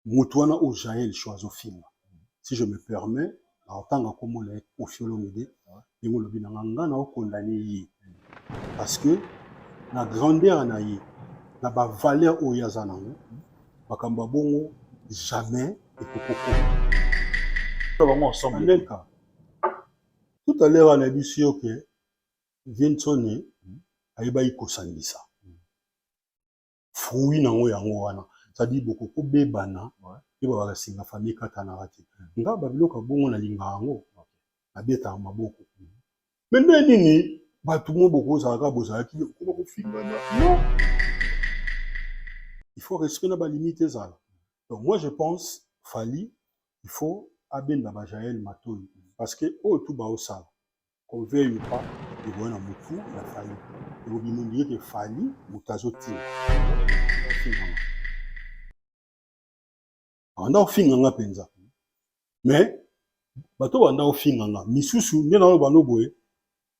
Moto wana oyo Jael Show azofinga, si je me permets, naotanga kombo na ye Koffi Olomide, ndenge olobi na nga, nga nao condamner ye parce que na grandeur na ye, na ba valeur oyo ye aza nango, makambo ya bongo jamais ekokokoma. Bango ensemble. Anelka, tout à l'heure nayebisi yo ke Vinsoni ayebaki kosangisa. Fruit nango yango wana. C'est-à-dire boko kobebana pe ba singa famille ekatanaka te. Nga ba biloko ya bongo nalingaka yango, nabetaka maboko. Mais nde nini bato mo bokozala kaka bozalaki okoma kofingana? Non, il faut respect na ba limite ezala. Donc moi je pense Fally il faut abenda ba Jael matoyi parce que oyo tout baosala, qu'on veuille ou pas, ekoya na mutu ya Fally, ekobima on dirait que Fally moto azotinda ofinganga, banda ofinga nga mpenza. Mais bato banda ofinga nga misusu nde naloba no boye,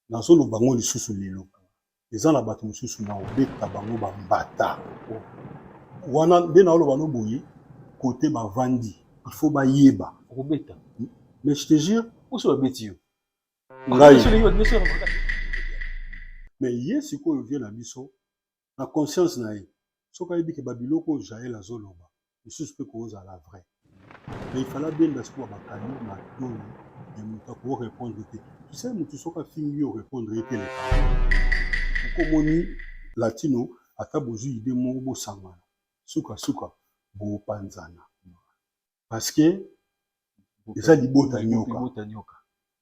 nazoloba ngo lisusu lelo, eza na bato mosusu na obeta bango bambata wana nde naloba no boye, kote bavandi il faut bayeba. Okobeta? Mais je te jure. Oso babeti yo? Ngai, mais ye sikoyo vie na biso na conscience na ye, soki ayebi ke babiloko oyo Jael azoloba lisusu mpe kozala vrai, mais il fallait abenda sikoyo bakali matoyi ya moto akorépondre te. Tu sais, motu soki afingi yo, répondre ye te. Leka okomoni latino, ata bozwi idée moko bosangana, sukasuka bopanzana parce que eza libota nyoka.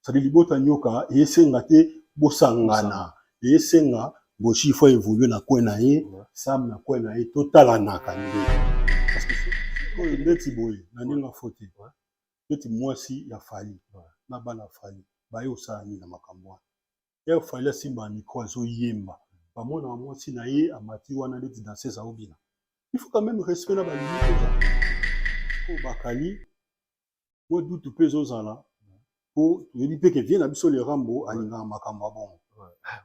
C'est-à-dire libota nyoka esenga te bosangana, esenga boshi il faut évoluer na coin na ye, Sam na coin na ye, totalanaka nde. Parce que oyo ndeti boye na ndenge afo te, ndeti mwasi ya Fally na bana Fally baye osala nini na makambo wana? Ere Fally asimba micro azoyemba, bamonaka mwasi na ye amati wana ndeti danseuse aobina. Il faut quand même respect na balimite ezala. Oyo bakali mwa dutu mpe ezozala po toyebi mpe ke vie na biso le Rambo alingaka makambo ya bongo,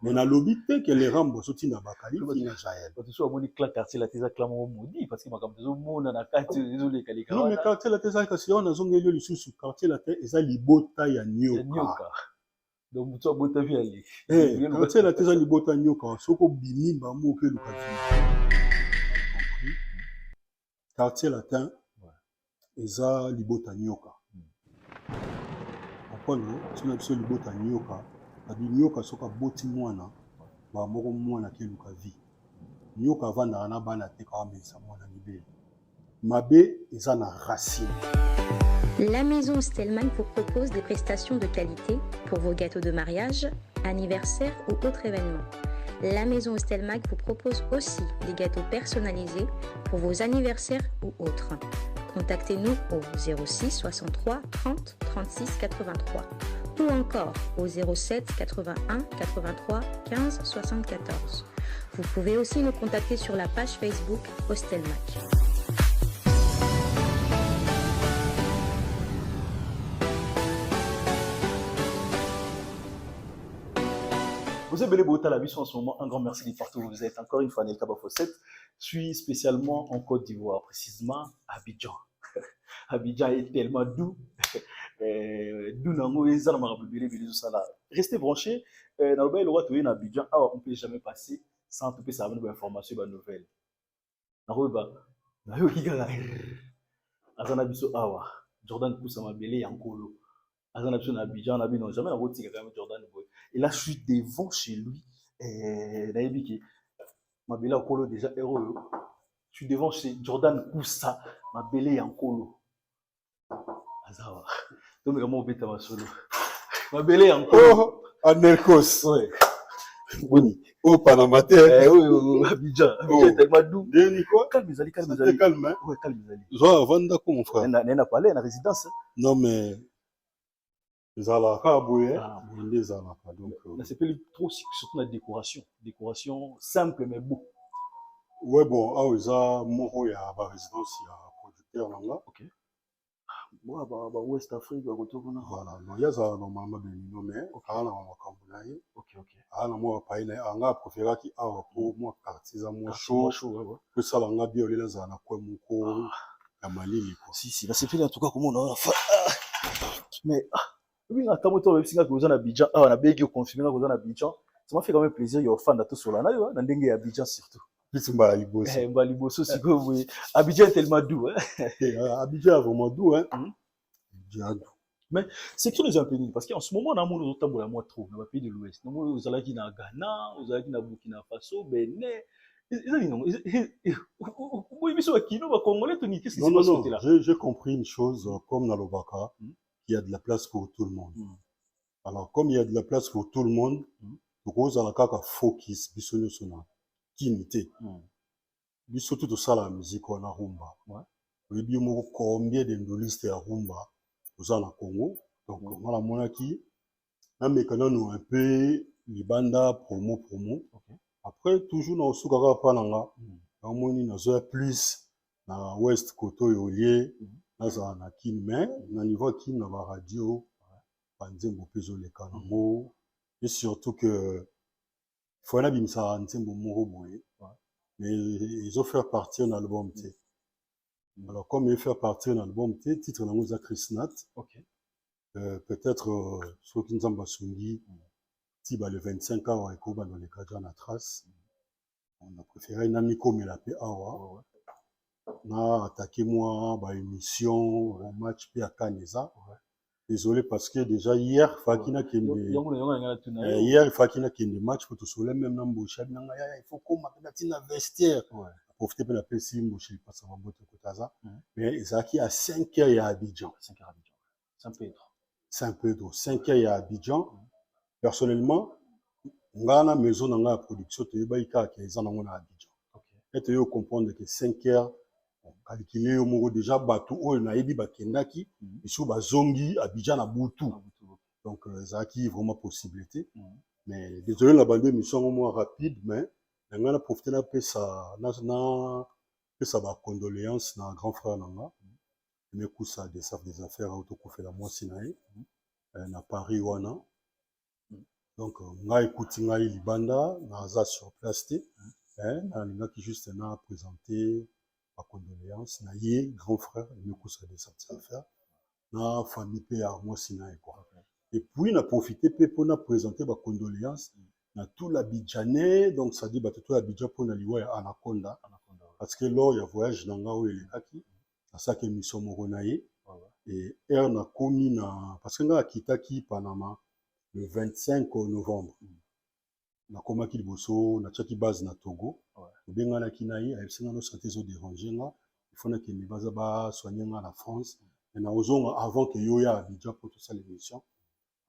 mais nalobi te ke le Rambo azotinda bakali tina Jael. Bato so bamoni clan Quartier Latin, eza clan moko maudit parce que makambo tozomona na kati ezolekaleka. Non, mais Quartier Latin eza, kasi wana nazongeli yo lisusu, Quartier Latin eza libota ya nyoka. Donc motu abotami ale. Quartier Latin eza libota ya nyoka. Soki obimi bango okeluka vie. Quartier Latin eza libota nyoka, comprendre? So na biso libota nyoka, abi nyoka soki aboti mwana ba moko, mwana akeluka vie. Nyoka avandaka na bana te, kaka amelisa mwana libele. Mabe eza na racine. La maison Stellman vous propose des prestations de qualité pour vos gâteaux de mariage, anniversaire ou autres événements. La maison Stelmag vous propose aussi des gâteaux personnalisés pour vos anniversaires ou autres. Contactez-nous au 06 63 30 36 83 ou encore au 07 81 83 15 74. Vous pouvez aussi nous contacter sur la page Facebook Hostelmac. Vous êtes bel biso en ce moment. Un grand merci de partout où vous êtes. Encore une fois, Nelka Bafosset. Je suis spécialement en Côte d'Ivoire, précisément Abidjan. Abidjan est tellement doux. Doux nango eza na makambo ebele ebele ezosala. Restez branchés. Naloba eloko toye na Abidjan awa, on peut jamais passer sans topesa bino bainformation, banouvelle. Nakoyeba nayoki kaka aza na biso awa Jordan Kusa, mabele ya nkolo, aza na biso na Abidjan na bino. Jamais nakotika quand même Jordan boye. Et là je suis devant chez lui, nayebi ke mabele ya nkolo déjà heure oyo. Je suis devant chez Jordan Kusa, mabele ya nkolo, aza awa. Tomeka moko obeta masolo, mabele ya nkolo. Oh, Anelkos. Ouais. Boni? Oh, Panama te. Oyo Abidjan, Abidjan Oh. tellement doux. Ndeni quoi? Calme ezali, calme C'était ezali. calme, hein? Ouais, calme ezali. Zo avanda ko mon frère. Na palais, na résidence. Non mais ezalaka kaka boye, Ah. boye nde ezalaka donc Nasepeli trop, surtout na décoration, décoration simple mais beau. Ouais, bon, awa eza moko ya ba résidence ya producteur na nga. Ok, ba ba ba West Afrique bakoto kuna. Voilà, donc ye azala normalement benino, mais aa na makambo na ye. Ok. Aa na mwa bapaye na ye, anga apréféraki awa po mwa quartier eza mwa Quartier mwa chaud. chaud, ouais. Po esala nga bien olela azala na coin moko. Ah. Ya malili quoi. Si si, nasepeli en tout cas komona wana fa. Ah. Mais ah, obi nga kamwe to bayebisi nga koza na Abidjan awa, nabengi oconfirme nga koza na Abidjan. Ça m'a fait quand même plaisir ya ofanda tosola na yo na ndenge ya Abidjan surtout. Plus mbala liboso. Eh, mbala liboso sikoyo boye. Abidjan est tellement doux, hein. Eh, Abidjan est vraiment doux, hein. Abidjan doux. Mais c'est qui nous a un peu parce qu'en ce moment namoni ozotambola mwa trop na bapays de l'Ouest. Namoni ozalaki na Ghana, ozalaki na Burkina Faso, Benin. Eza nini yango? Boyi biso bakino bacongolais to nini? Qu'est-ce qui Non, se non, passe non. côté là? J'ai compris une chose, comme nalobaka, il y a de la place pour tout le monde. Alors, comme il y a de la place pour tout le monde, tokozala kaka focus biso nyonso na kini te. Biso tu tosala musique wana rumba. Oyebi yo moko combien de ndoliste ya rumba toza na Congo. Donc, nga namonaki nameka nanu un peu libanda, promo promo. Après, toujours na osuka kaka mpa na nga. Namoni nazoya plus na ouest côté oyo olie nazala na Kini, mais na niveau ya Kini, na baradio, banzembo mpe ezoleka nango. Et surtout que faut nabimisaka nzembo moko boye, mais ezofaire partir na album te. Alors, comme efaire partir na album te, titre nango eza Chrisnat. Peut-être soki Nzambe asungi, ti ba le 25 awa ekobanda oleka ja na trace. On a préféré namikomela mpe awa na attaqué mwa baémission. Match mpe ya CAN eza. Désolé, parce que déjà hier faki nakende. Yango na yango na ngai natuna yo. Hier faki nakende match po tosole même na Mboshi abi na ngai: "Yaya, il faut koma mpe natina vestiaire." Profite mpe napesi Mboshi lipasa bambote kota aza. Mais ezalaki à 5 heures ya Abidjan. 5 heures Abidjan. Saint Pedro. Saint Pedro, 5 heures ya Abidjan. Personnellement, ngai na maison na ngai ya production toyebaki kaka eza nango na Abidjan. Ete yo comprendre que 5 heures, calcule yo moko déjà, bato oyo nayebi bakendaki biso bazongi Abidjan na butu. Na butu, ok. Donc ezalaki vraiment possibilité. Mais désolé, na bandi émission yango mwa rapide, mais na ngai na profite napesa na pesa bacondoléance na grand frère na nga Emekusa des Saf des Affaires, auto kofela mwasi na ye na Paris wana. Donc ngai ekuti ngai libanda, naza sur place te. Nalingaki juste na présenter bacondoléance na ye, grand frère Emekusa des Saf des Affaires, na famille mpe ya mwasi na ye quoi. Et puis na profite mpe mpona présenter bacondoléance na tout l'Abidjanais, donc c'est-à-dire bato to ya Abidjan, mpona liwa ya Anaconda. Anaconda, ouais. Parce que lors ya voyage na nga oyo elekaki, nasalaki émission moko na ye. Et heure nakomi na, parce que ngai akitaki Panama le 25 novembre, nakomaki liboso, natiaki base na Togo. Tobenganaki na ye, ayebisi nga: "No, santé ezodérange nga, il faut nakende, baza basoigne nga na France, mais nakozonga avant ke yo ya Abidjan mpo tosala émission."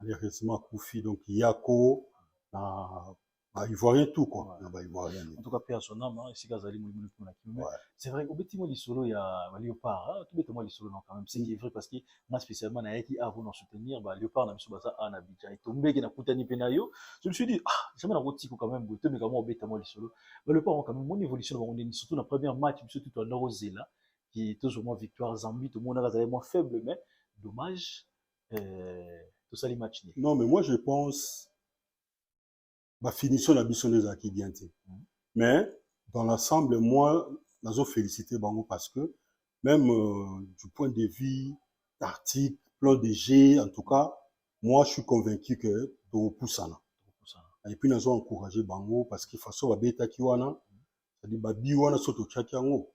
Malheureusement akufi. Donc yako na baivoirien tout quoi, na baivoirien. En tout cas, paix à son âme, hein, esika azali, molimo mpo na kimia. C'est vrai, obeti mwa lisolo ya baléopard, hein, tobeta mwa lisolo non quand même, ce qui est vrai, parce que nga spécialement nayaki awa na soutenir baléopard na biso baza awa na Abidjan. Etombeki nakutani mpe na yo, je me suis dit: "Ah, jamais nakotika quand même boye." Tomeka mwa obeta mwa lisolo baléopard quand même, mon évolution na bango ndeni, surtout na première match biso tu toanda kozela qui tozwa mwa victoire. Zambie tomonaka azali mwa faible, mais dommage, tosali match nul. Non, mais moi je pense bafinition na biso nde ezalaki bien te. Mais dans l'ensemble, moi nazo féliciter bango, parce que même du point de vue tactique, plan de jeu, en tout cas moi je suis convaincu que tokopusana. Et puis nazo encourager bango, parce que façon babetaki wana, c'est-à-dire babi wana, so totiaki yango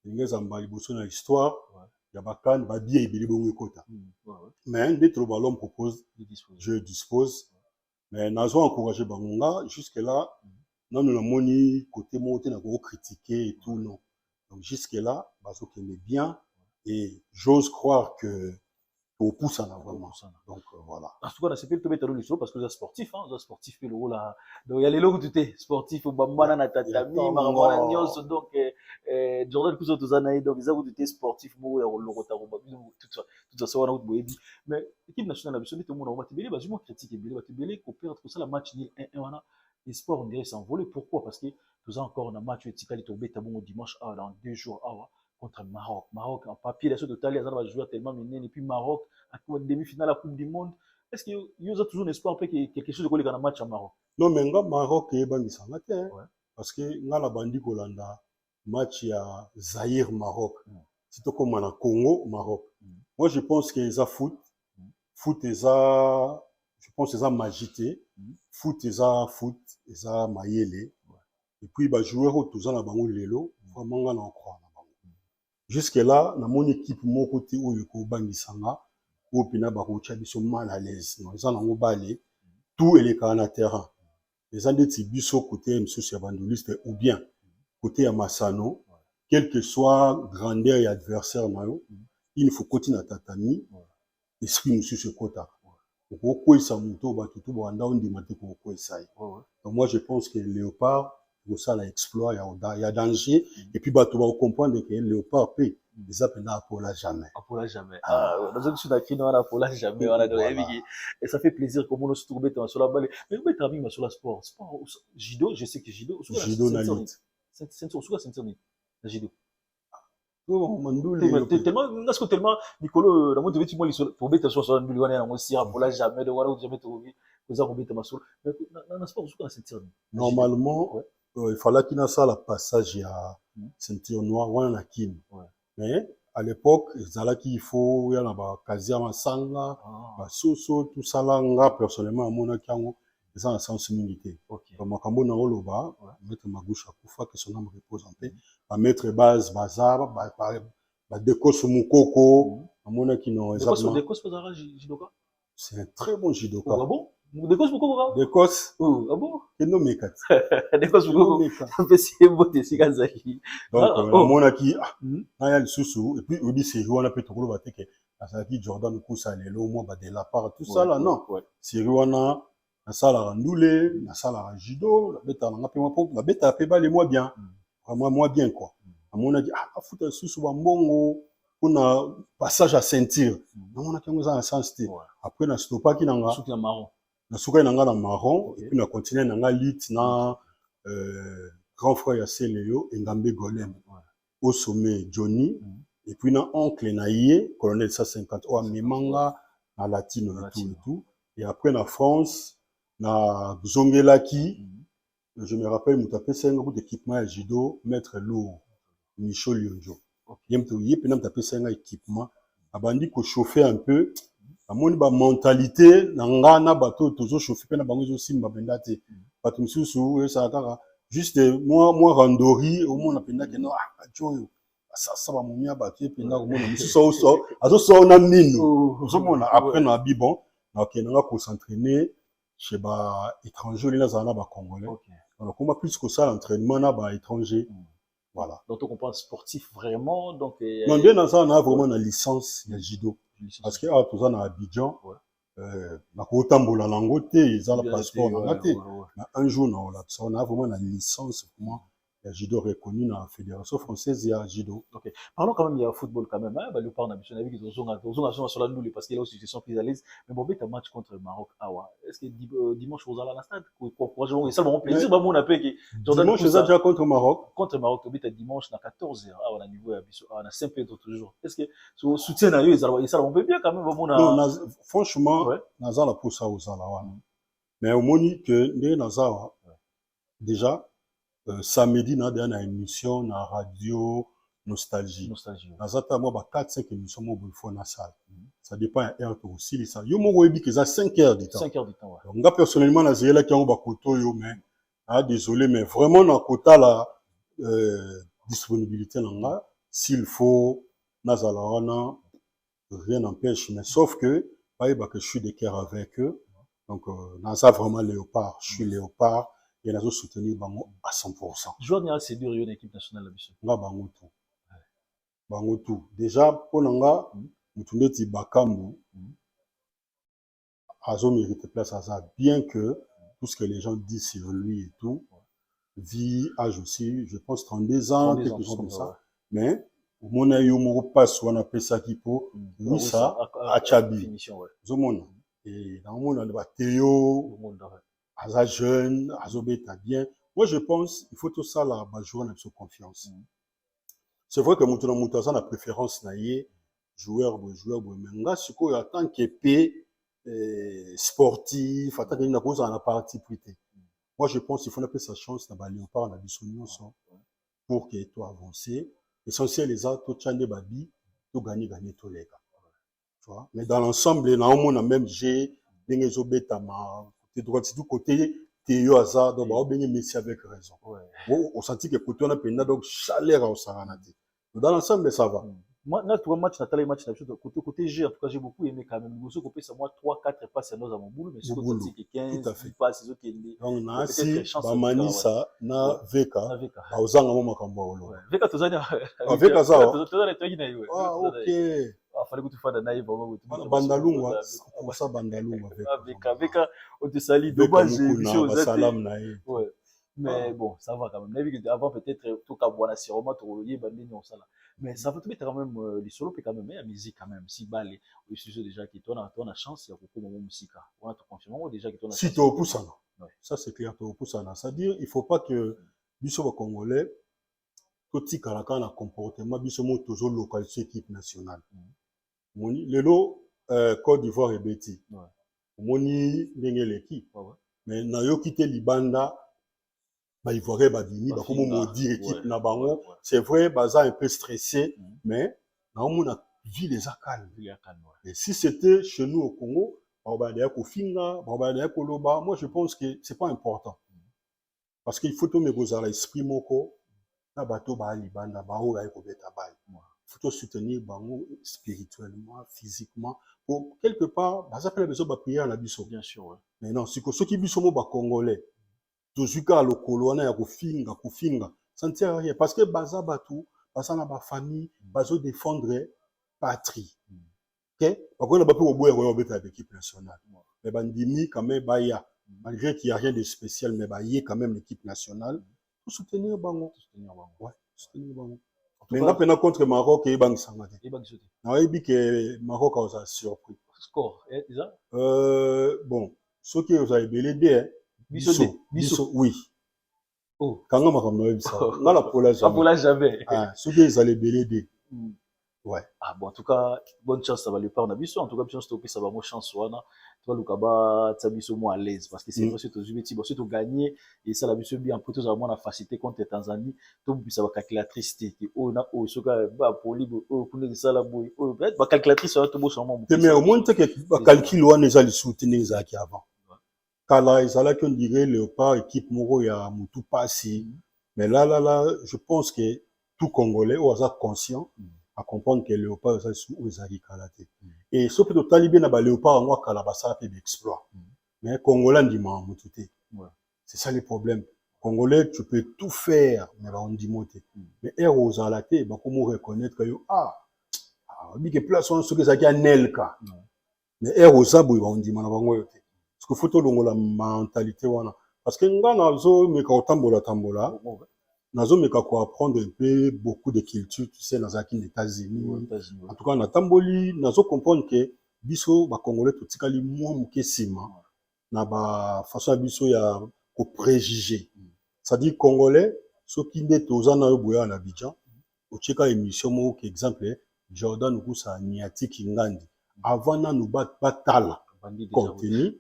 ndenge ezamba liboso na histoire ya baCAN, babia ebele bongo ekota. Mais nde toloba, l'homme propose, je dispose. Mais nazo encourager bango. Nga jusque là nanu namoni côté moko te nakoki critiquer et tout, non. Donc jusque là bazokende bien et j'ose croire que topusana vraiment. Donc voilà. En tout cas, nasepeli tobeta lo lisolo, parce que oza sportif, hein, oza sportif mpe lokola. Donc ya lelo kutu te, sportif obambana na tatami, makambo wana nyonso. Donc Jordan kuso toza na ye, donc eza kutu te sportif moko ya kolokota koba bino. Toute façon wana kutu boyebi. Mais équipe nationale na biso nde tomona bato ebele bazwi mwa critique ebele, bato ebele koperdre, kosala match nul 1-1 wana, espoir on dirait s'envoler. Pourquoi? Parce que toza encore na match oyo etikali, tobeta bongo dimanche awa, dans 2 jours awa, contre Maroc. Maroc, en papier, la total, il y a un joueur tellement minene. Et puis Maroc, à demi-finale la Coupe du Monde. Est-ce qu'il y a toujours un espoir que quelque chose de quoi le match à Maroc? Non, mais nga Maroc ebangisanga te, parce que nga na bandi kolanda match ya Zaïre Maroc. Si tokóma na Congo Maroc, moi je pense que eza foot. Foot eza, je pense, eza magie te. Foot eza foot, eza mayele. Et puis bajoueur oyo toza na bango lelo, vraiment nga na ocroire na bango. Jusque là namoni équipe moko te oyo ekobangisa nga, oyo mpena bakotya biso mal à l'aise. Non, eza nango bale, tout elekaka na terrain. Eza ndeti biso côté mosusu ya bandoliste ou bien côté ya masano, quel que soit grandeur ya adversaire na yo, il faut koti na tatami, esprit mosusu ekotaka, okokweyisa moto oyo bato to banda ondima te kokokweyisa ye. Donc moi je pense que Léopard kosala exploit ya danger et puis bato bakocomprendre que Léopard mpe eza mpenza apola jamais. Apola jamais. Ah, nazoki so na kino wana, apola jamais wana. Donc yebi, et ça fait plaisir komona surtout kobeta masolo ya bale, mais kobetaka mingi masolo ya sport. Sport, judo, je sais que judo. Judo na lutte. Osuka ceinture nini na judo? Mandule. Tellement nga siko, tellement mikolo namoni tobeti mwa lisolo, tobeta so masolo ya nduli wana, yango si apola jamais. Donc wana jamais tokoki koza kobeta masolo na sport. Osuka na ceinture nini? Normalement, il fallaki nasala passage ya ceinture noire wana na Kini, mais à l'époque ezalaki il faut oya na bakazi ya masanga, basoso, tosala. Nga personnellement amonaki yango eza na sens mingi te. Makambo na oloba, maître Magusha akufa, que son âme repose en paix, bamaître base baza badekoso mokoko, amonaki no eza. C'est un très bon judoka. Ah bon? Dekos Mokoko? Dekos. Oh, ah bon? Kendo meka ti. Dekos Mokoko. Mpesi ye mbote esika azali. Donc namonaki naya lisusu. Et puis oyebi série wana mpe, tokoloba te ke azalaki Jordan Kusa lelo mwa badela part, tout ça là, non. Série wana nasalaka ndule, nasalaka judo, nabetaka nanga mpe mwa, nabetaka mpe bale mwa bien, vraiment mwa bien quoi. Namonaki afuta lisusu bambongo mpona passage ya ceinture, namonaki yango eza na sens te. Après nastopaki nanga, nasukaki na nga na marron et puis na continue na nga lutte na grand frère ya Seleyo Engambe Golem, au sommet Johnny, et puis na oncle na ye colonel 150 oyo amemanga na latino et tout et tout. Et après na France nazongelaki, je me rappelle, moto apesaki nga kuta équipement ya judo, maître lourd Micho Lionjo. Ye moto, ye mpena moto apesaki nga équipement. Abandi kochauffer un peu, namoni bamentalité na nga na bato oyo tozochauffe mpe na bango ezosimba mpenza te. Bato mosusu ezala kaka juste mwa randori, omona mpenza ke no, ah, bato oyo basasa bamomi ya bato, ye mpenza komona mosusu azosoa na mino, ozomona. Après na abi bon, nakende nga kos'entraîner chez ba étranger olingi nazala na bacongolais. Nakoma plus kosala entraînement na ba étranger, voilà. Donc on comprend sportif vraiment, donc. Non, nde naza na vraiment na licence ya judo, parce que awa toza na Abidjan, nakotambola nango te, eza na passeport nanga te. Na un jour naolakisa na vraiment na licence vraiment ya judo reconnu na Fédération française ya judo. Ok, parlons quand même, il y a football quand même, hein. Bah, le na biso nabi tozonga tozonga songa sur la ndule parce qu'il y a aussi sont plus à l'aise. Mais bon, beta match contre le Maroc awa, est-ce que dimanche ozala na stade encourager bango, esala bango plaisir, bamona mpe ke Jordan Dimanche eza déjà contre Maroc? Contre Maroc, tobeta dimanche na 14h awa na niveau ya biso awa na Saint Pedro toujours. Est-ce que so soutien na yo ezala, esala bango mpe bien quand même, bamona? Non, franchement, naza na posa ozala wana, mais omoni ke ndenge naza awa déjà, samedi na deya na émission na radio Nostalgie. Nostalgie. Naza ta mwa ba 4 5 émission mo boye fo nasala. Ça dépend ya heure tokosilisa. Yo moko oyebi ke eza 5 heures du temps. 5 heures du temps, ouais. Donc nga personnellement nazeyelaki yango bakoto oyo, mais ah, désolé, mais vraiment na kotala disponibilité na nga, s'il faut nazala wana, rien n'empêche. Mais sauf que bayeba que je suis de cœur avec eux. Donc naza vraiment Léopard, je suis Léopard et nazo soutenir bango à 100%. Joueur nini aséduire yo na équipe nationale na biso? Nga bango tout, bango tout déjà. Mpo na nga, mutu ndeti Bakambu azomérite place aza, bien que tout ce que les gens disent sur lui et tout, vie âge aussi, je pense 32 ans, 32 ans, quelque chose comme 32 ça. ans. Mais omona yo moko mpasi wana apesaki mpo Wissa Achabi. Finition, ouais. Ozomona e naomona bateyo Au monde, ouais. aza jeune, azobeta bien. Moi je pense il faut tosala bajoueur na biso confiance. C'est vrai que moto na moto aza na préférence na ye, joueur boye, joueur boye, mais nga sikoyo en tant que pe sportif, en tant que nini, nakozala na parti pris te. Moi je pense il faut napesa chance na baléopard na biso nyonso pour que to avancer. Essentiel eza totya nde babi, toganye ganye, toleka, tu vois. Mais dans l'ensemble, naomona même g ndenge ezobetama côté droite, surtout côté Théo aza, donc baobenge Messi avec raison. Osenti ke côté wana mpenza, donc chaleur aosangana te. Dans l'ensemble, ça va. Moi, là, tu vois, match, natala match na biso, côté G, en tout cas, j'ai beaucoup aimé quand même. Liboso kopesa moi 3 4 passes ya noza mobulu, mais sikoyo Mobulu. totiki 15 Tout à fait. 10 passes ezokende. Donc Peut-être nasi chance bamanisa na Veka, na Veka. Baozanga mo makambo ya koloba. Ouais. Veka tozali. Ah, Veka aza wa? Tozali, toyaki na ye, ouais. Ah, Toza na ye. ok. Ah, fallait que tu fasses na ye vraiment. Wana Bandalungwa, osa Bandalungwa. Ah, Veka, Veka, on te salue. Veka. Dommage, Mukuna, biso oza te. basalam na ye. Ouais. Mais Ah. bon, ça va quand même. Nayebi que avant peut-être tokabwana sûrement, tokoyeba ndenge osala. Mais ça va, tobeta quand même lisolo mpe quand même ya musique quand même. Si bale oyo déjà ke tona chance ya kokóma mo mosika wana, toconfirme yango déjà ke tona Si chance. toopusana. Ça, c'est clair, toopusana. C'est-à-dire, il faut pas que biso bacongolais totikala kaka na comportement biso mo tozoloka liso équipe nationale. Omoni lelo Côte d'Ivoire ebeti, omoni ndenge eleki, mais nayoki te libanda baivoirien babimi bakomo Bafinga, maudire équipe na bango. C'est vrai, baza un peu stressé, mais naomona ville eza calme. Ville ya calme, ouais. Et si c'était chez nous au Congo, baobanda ya kofinga, baobanda ya koloba. Moi, je pense que c'est pas important, parce qu'il faut tomeka kozala esprit moko na bato baya libanda, baoyo baye kobeta bale. Faut tosoutenir bango spirituellement, physiquement, po quelque part baza mpe na besoin baprière na biso. Bien sûr, ouais. Mais non, siko soki biso mo bacongolais tozwi kaka lokolo wana ya kofinga kofinga, ça ne sert à rien, parce que baza bato baza na bafamille, bazodéfendre patrie. Ok, bakoki na bape koboya koya kobeta ya équipe nationale, mais bandimi quand même baya, malgré qu'il y a rien de spécial, mais baye quand même l'équipe nationale, pour soutenir bango. Soutenir bango. Ouais, soutenir bango. En tout Mais cas, nga mpena contre Maroc eyebangisanga te. Eyebangisa te. Nayebi ke Maroc akozala surpris. Score eza? Bon, soki ozala ebele de Biso de biso. Biso, oui. Oh. Kanga makambo nayebisa nga na pola jamais. Apola jamais. Ah, soki ezala ebele de. Ouais. Ah bon, en tout cas, bonne chance à Léopard na biso. En tout cas, biso topesa bango chance wana. Toluka batia biso mo à l'aise parce que c'est vrai, soki tozwi beti, bon, soki togagné esala biso bien mpo tozala mwa na facilité contre Tanzanie. Tobimisa bacalculatrice te ke oyo na oyo, soki bapoli boye, oyo kuna esala boye, oyo peut-être bacalculatrice wana tobosana mwa. Te, mais omoni te ke bacalcul wana eza lisusu te ndenge ezalaki avant. Kala ezalaki, on dirait Léopard équipe moko ya motu pasi, mais là là là, je pense que tout Congolais oyo aza conscient à comprendre que Léopard eza lisusu oyo ezalaki kala te. Et soki totali bien na baléopard yango ya kala, basala mpe baexploit, mais Congolais andimaka motu te. C'est ça le problème congolais. Tu peux tout faire, mais baondimo te. Mais ere ozala te, bakomo reconnaître yo. Ah, obike place wana soki ezalaki Anelka. Mais ere oza boye, baondima na bango oyo te, parce que faut tolongola mentalité wana, parce que nga nazomeka kotambola tambola, nazomeka koapprendre un peu beaucoup de culture, tu sais, nazalaki na États-Unis. En tout cas, natamboli, nazocomprendre ke biso bacongolais totikali mwa moke nsima na bafaçon ya biso ya kopréjuger. C'est-à-dire, Congolais, soki nde toza na yo boye awa na Abidjan, otieka émission moko ke exemple Jordan Okusa Niatiki Ngandi, avant nanu batala contenu,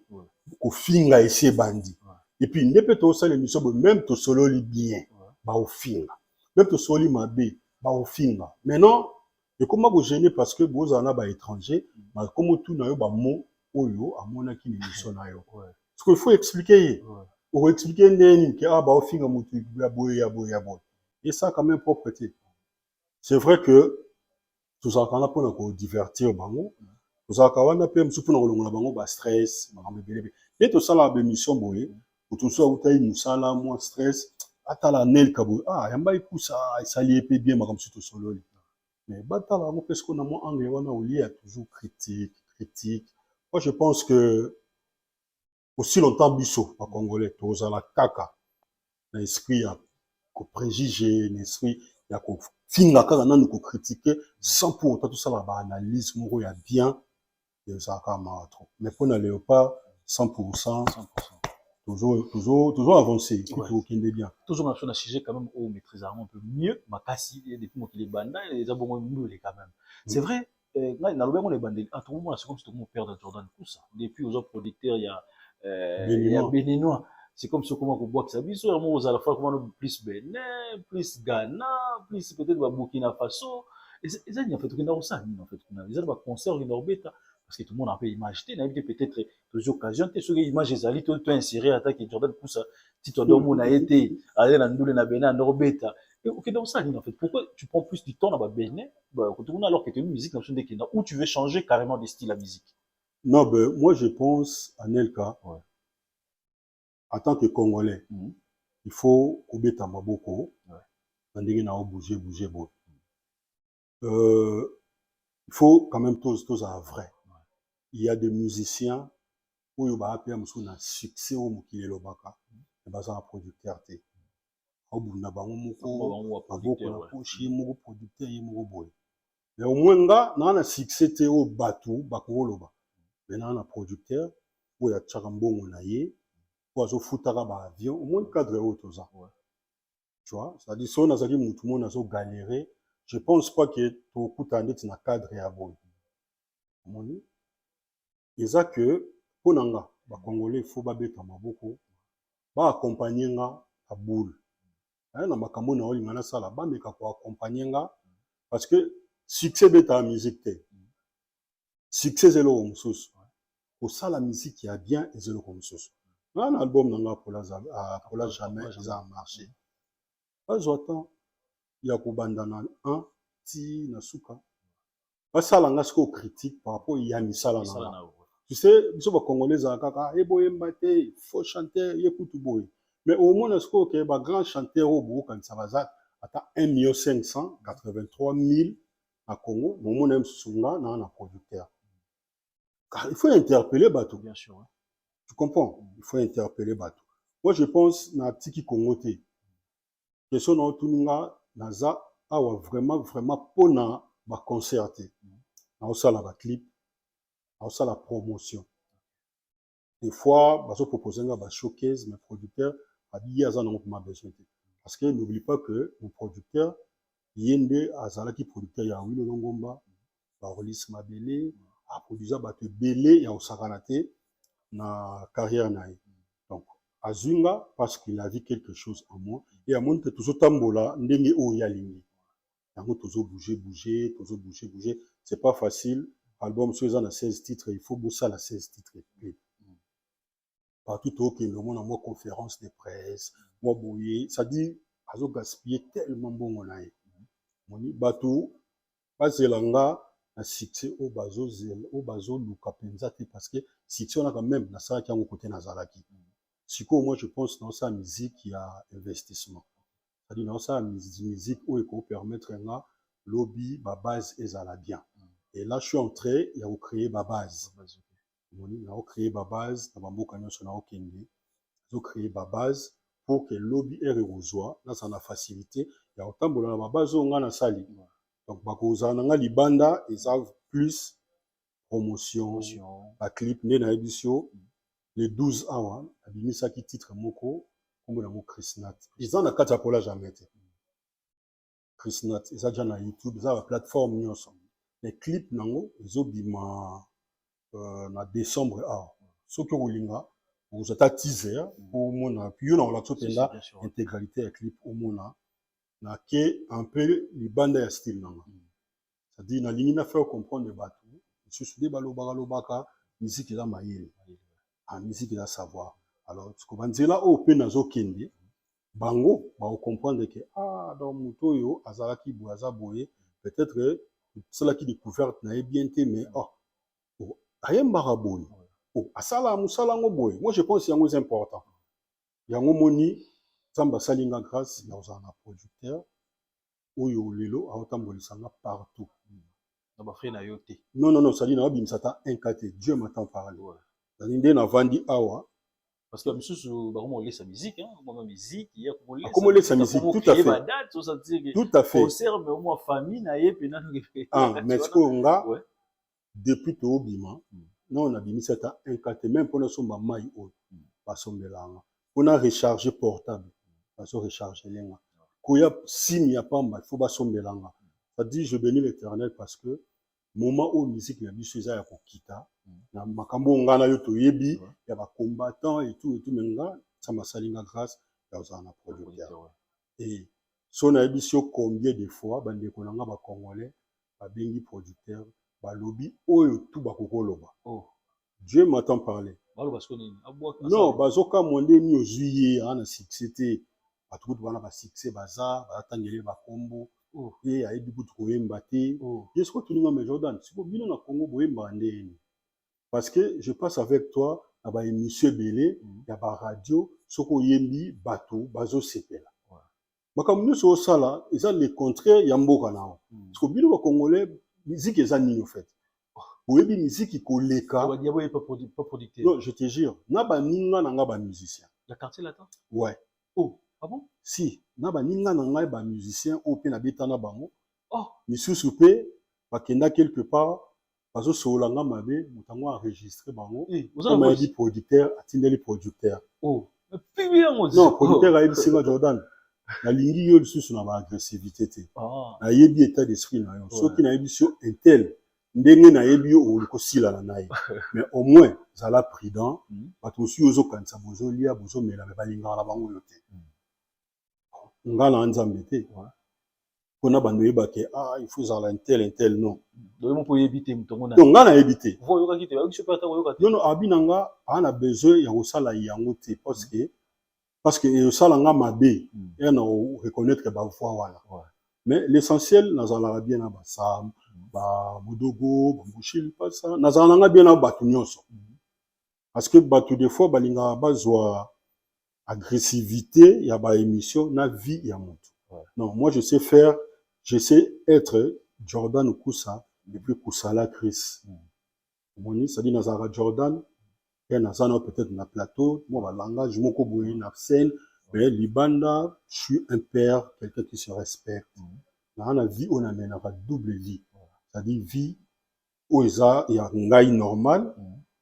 kofinga esi ebandi. Et puis nde mpe tosala émission boye, même tosololi bien, baofinga, même tosololi mabe, baofinga. Maintenant ekoma kogêner, parce que bozala na baétranger, bakoma otuna yo bamo oyo amonaki na émission na yo, parce que il faut expliquer ye. Okoexpliquer ndenge nini ke ah, baofinga motu ya boye, ya boye, ya boye? Esa quand même propre te. C'est vrai que tozalaka wana mpona kodivertir bango, tozalaka wana mpe mosusu mpona kolongola bango bastress, makambo ebele. Mpe nde tosalaka baémission boye, moto mosusu awutai mosala, mwa stress, atala Nelka boye, ah, yamba ekusa, esali ye mpe bien. Makambo mosusu tosololi, mais batala yango mpe sikoyo na mwa angle wana, olie ya toujours critique, critique. Moi, je pense que aussi longtemps biso bacongolais tozala kaka na esprit ya kopréjuger, na esprit ya kofinga kaka nanu, kocritiquer sans pour autant tosala baanalyse moko ya bien, ezalaka mawa trop. Mais mpona Léopard, 100, toujours, toujours, toujours avancer, tokende bien. Toujours na na sujet quand même oyo maîtrise yango un peu mieux makasi depuis mokili ebanda, eza bongo ndule quand même. C'est vrai, ngai nalobi yango na ebandeli, ah, tokomona c'est comme si tokomo perdre Jordan Kusa depuis oza producteur ya Béninois. C'est comme si okoma kobwakisa biso yango, ozala fa komano plus Benin, plus Ghana, plus peut-être ba Burkina Faso. Eza nini en fait? Okenda kosala nini en fait kuna? Eza na baconcert okenda kobeta? Parce que tout le monde a image te, nayebi te, peut-être tozwi occasion te. Soki image ezali, to insérer atake Jordan Kusa ti to adomona ye te, aza na ndule na Benin, ando kobeta. Okenda kosala nini en fait? Pourquoi tu prends plus du temps na baBenin kote kuna, alors que toyebi musique na biso nde ekenda, ou tu veux changer carrément de style ya musique? Non, ben, moi je pense, Anelka, en tant que Congolais, il faut kobeta maboko na ndenge na bouger bouger boye. Il faut quand même tous tozala vrai. Il y a des musiciens oyo baa mpe mosusu na succès oyo mokili elobaka, me baza na producteur te. Aobunda bango moko, maboko na poche, ye moko producteur, ye moko boye. Mais au moins nga naa na succès te oyo bato bakoloba, mais naa na producteur oyo atiaka mbongo na ye, oyo azofutaka baavion. Au moins cadre oyo toza, tu vois, c'est-à-dire soki nazalaki motu moko nazogalérer, je pense pas que tokutana ndeti na cadre ya boye. Omoni, eza que mpo na nga, Bacongolais, faut babeta maboko, baaccompagner nga na boule na makambo na olinga nasala, bameka koaccompagner nga, parce que succès ebetaka musique te. Succès eza eloko mosusu, kosala musique ya bien eza eloko mosusu. Nga na album na nga Pola Jamais eza ya marché, bazwa temps ya kobanda na 1 ti na suka, basala nga sikoyo critique par rapport ya misala na nga. Tu sais, biso Bacongolais ezala kaka eboyemba te, faux chanteur, ye kutu boye. Mais omona sikoyo ke bagrand chanteur oyo bokokanisa baza ata 1 million 583 000 na Congo, momona ye mosusu, nga naa na producteur. Il faut interpeller bato. Bien sûr, ouais. Tu comprends? Il faut interpeller bato. Moi je pense natiki Congo te. Question na otuni nga, naza awa vraiment vraiment mpona baconcert te. Naosala baclip, naosala promotion. Des fois bazopropose nga bashowcase, mais producteur abi ye aza nango mpoma besoin te, parce que n'oublie pas que mon producteur, ye nde azalaki producteur ya Wilo Longomba, Barolis Mabele, aproduisa bato ebele ya kosakana te na carrière na ye. Donc azwi nga parce qu'il a vu quelque chose en moi et amoni te tozotambola ndenge oyo ye alingi yango, tozobouge bouge, tozobouge bouge. C'est pas facile. Album soki eza na 16 titres, il faut bosala 16 titres clip. Partout tookende, omona mwa conférence de presse, mwa boye, c'est-à-dire azogaspiller tellement mbongo na ye. Moni bato bazela nga na succès oyo bazozela, oyo bazoluka mpenza te, parce que succès wana quand même nasalaki yango kote nazalaki. Sikoyo moi je pense naosala musique ya investissement, c'est-à-dire naosala musique oyo ekopermettre nga lobi babase ezala bien. Et là je suis en train ya kocréer babase. Omoni, naocréer babase na bamboka nyonso naokende, nazocréer babase pour que lobi ere ekozwa, nazala na facilité ya kotambola na babase oyo nga nasali. Donc bakozala na nga libanda, eza plus promotion, baclip. Nde nayebisi yo, le 12 awa abimisaki titre moko, nkombo nango Chrisnat, eza na kati ya Pola Jamais te. Chrisnat eza déjà na YouTube, eza baplateforme nyonso, mais clip nango ezobima na décembre awa. Soki okolinga, okozwa ata teaser po omona yo na kolakisa mpenza intégralité ya clip. Omona nake un peu libanda ya style nanga, c'est-à-dire nalingi na faire comprendre bato lisusu nde balobaka lobaka musique eza mayele, ah, musique eza savoir. Alors siko banzela oyo mpe nazokende, bango bakocomprendre ke ah, donc moto oyo azalaki boye, aza boye, peut-être tosalaki découverte na ye bien te, mais oh, oh, ayembaka boye, oh, asalaka mosala yango boye. Moi je pense yango eza important. Yango moni Nzambe asali nga grâce ya kozala na producteur oyo lelo aotambolisa nga partout. Na bafrais na yo te? Non, non, non, sali na obimisa ata un cas te. Dieu m'entend parler. Zali nde navandi awa. Parce que misusu bakoma kolesa musique, hein, musique ya akomolesa musique, tout à fait. Badate osatire Tout à fait. Concert, mais omwa famille na ye mpena. Ah, mais sikoyo nga, depuis toobima, non, nabimisi ata un cas te. Même mpona somba mai oyo basombelanga, mpona recharger portable bazo recharger lenga, koya sim ya pamba il faut basombelanga. C'est-à-dire je bénis l'Éternel, parce que moment oyo musique na biso eza ya kokita na makambo oyo nga na yo toyebi ya bacombattant et tout et tout, mais nga Nzambe asali nga grâce ya kozala na producteur. Et so nayebisi yo combien de fois bandeko na nga bacongolais babengi producteur, balobi oyo tu bakoki koloba. Oh. Dieu m'entend parler. Baloba siko nini? Abwaka? Non, bazokamwa nde nini ozwi ye aa na succès te. Bato kutu bana basuccès baza bazatangela bakombo. Oh. Ye ayebi kutu koyemba te. Oh. Ye siko toninga. Mais Jordan, siko bino na Congo boyembaka nde nini? Parce que je passe avec toi na baémission ebele ya baradio, soki oyembi, bato bazosepela. Makambo nyonso osala eza le contraire ya mboka na yo. Siko bino bacongolais, miziki eza nini? Au fait, boyebi miziki koleka. Badiabo ye pas producteur. Non, je te jure, na baninga na nga bamusicien. Ya Quartier Latin? Ouais. Oh, ah bon? Si, na baninga na ngai bamusicien oyo mpe nabeta na bango, Oh. misusu mpe bakenda quelque part, bazosolola nga mabe. Moto yango enregistre bango. Eh, oza na comme voice? Ayebi producteur, atindeli producteur. Oh, pibi yango. Non, producteur ayebisi nga: "Jordan, nalingi yo lisusu na baagressivité te." Ah. Nayebi état d'esprit na yo. Soki nayebisi yo intel, ndenge nayebi yo, okoki kosilana na ye, mais au moins zala prudent. Bato mosusu ozokanisa bozolia, bozomela, me balingaka na bango yo te. Nga na Nzambe te mpona bando oyebake: "Ah, il faut ezala intel, intel." Non. Donc mo oyebi te moto ngo na Donc nga nayebi te. Vo oyokaki te, bayoki so mpe ata koyoka te. Non, non, abi na nga aa na besoin ya kosala yango te, parce que esala nga mabe ya na reconnaître bavoix wana. Mais l'essentiel, nazalaka bien na basam, bamodogo, bamushil pasa, nazala na nga bien na bato nyonso, parce que bato des fois balingaka bazwa agressivité ya baémission na vie ya moto. Non, moi je sais faire, je sais être Jordan Kusa et puis Kusala Chris. Omoni, c'est-à-dire nazalaka Jordan mpe naza na peut-être na plateau mwa balangage moko boye na scène, mais libanda je suis un père, quelqu'un qui se respecte. Naa na vie oyo namenaka double vie, c'est-à-dire vie oyo eza ya ngai normal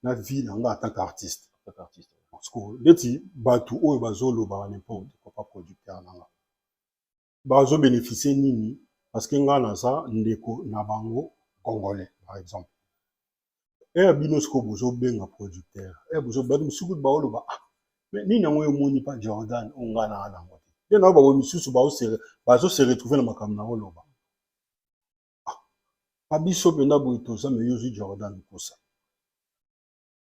na vie na ngai en tant qu'artiste. Artiste. Parce que neti bato oyo bazolobaka n'importe quoi, pa producteur na nga bazobénéficie nini? Parce que nga naza ndeko na bango congolais, par exemple. Eya bino sikoyo bozobenga producteur, eya bato mosusu kutu baoloba: "Ah, mais nini yango omoni pa Jordan oyo nga na nango te?" Nde na bango misusu bazose retrouve na makambo na oloba: "Ah, pa biso mpenza boye toza." Me yo ozwi Jordan kosa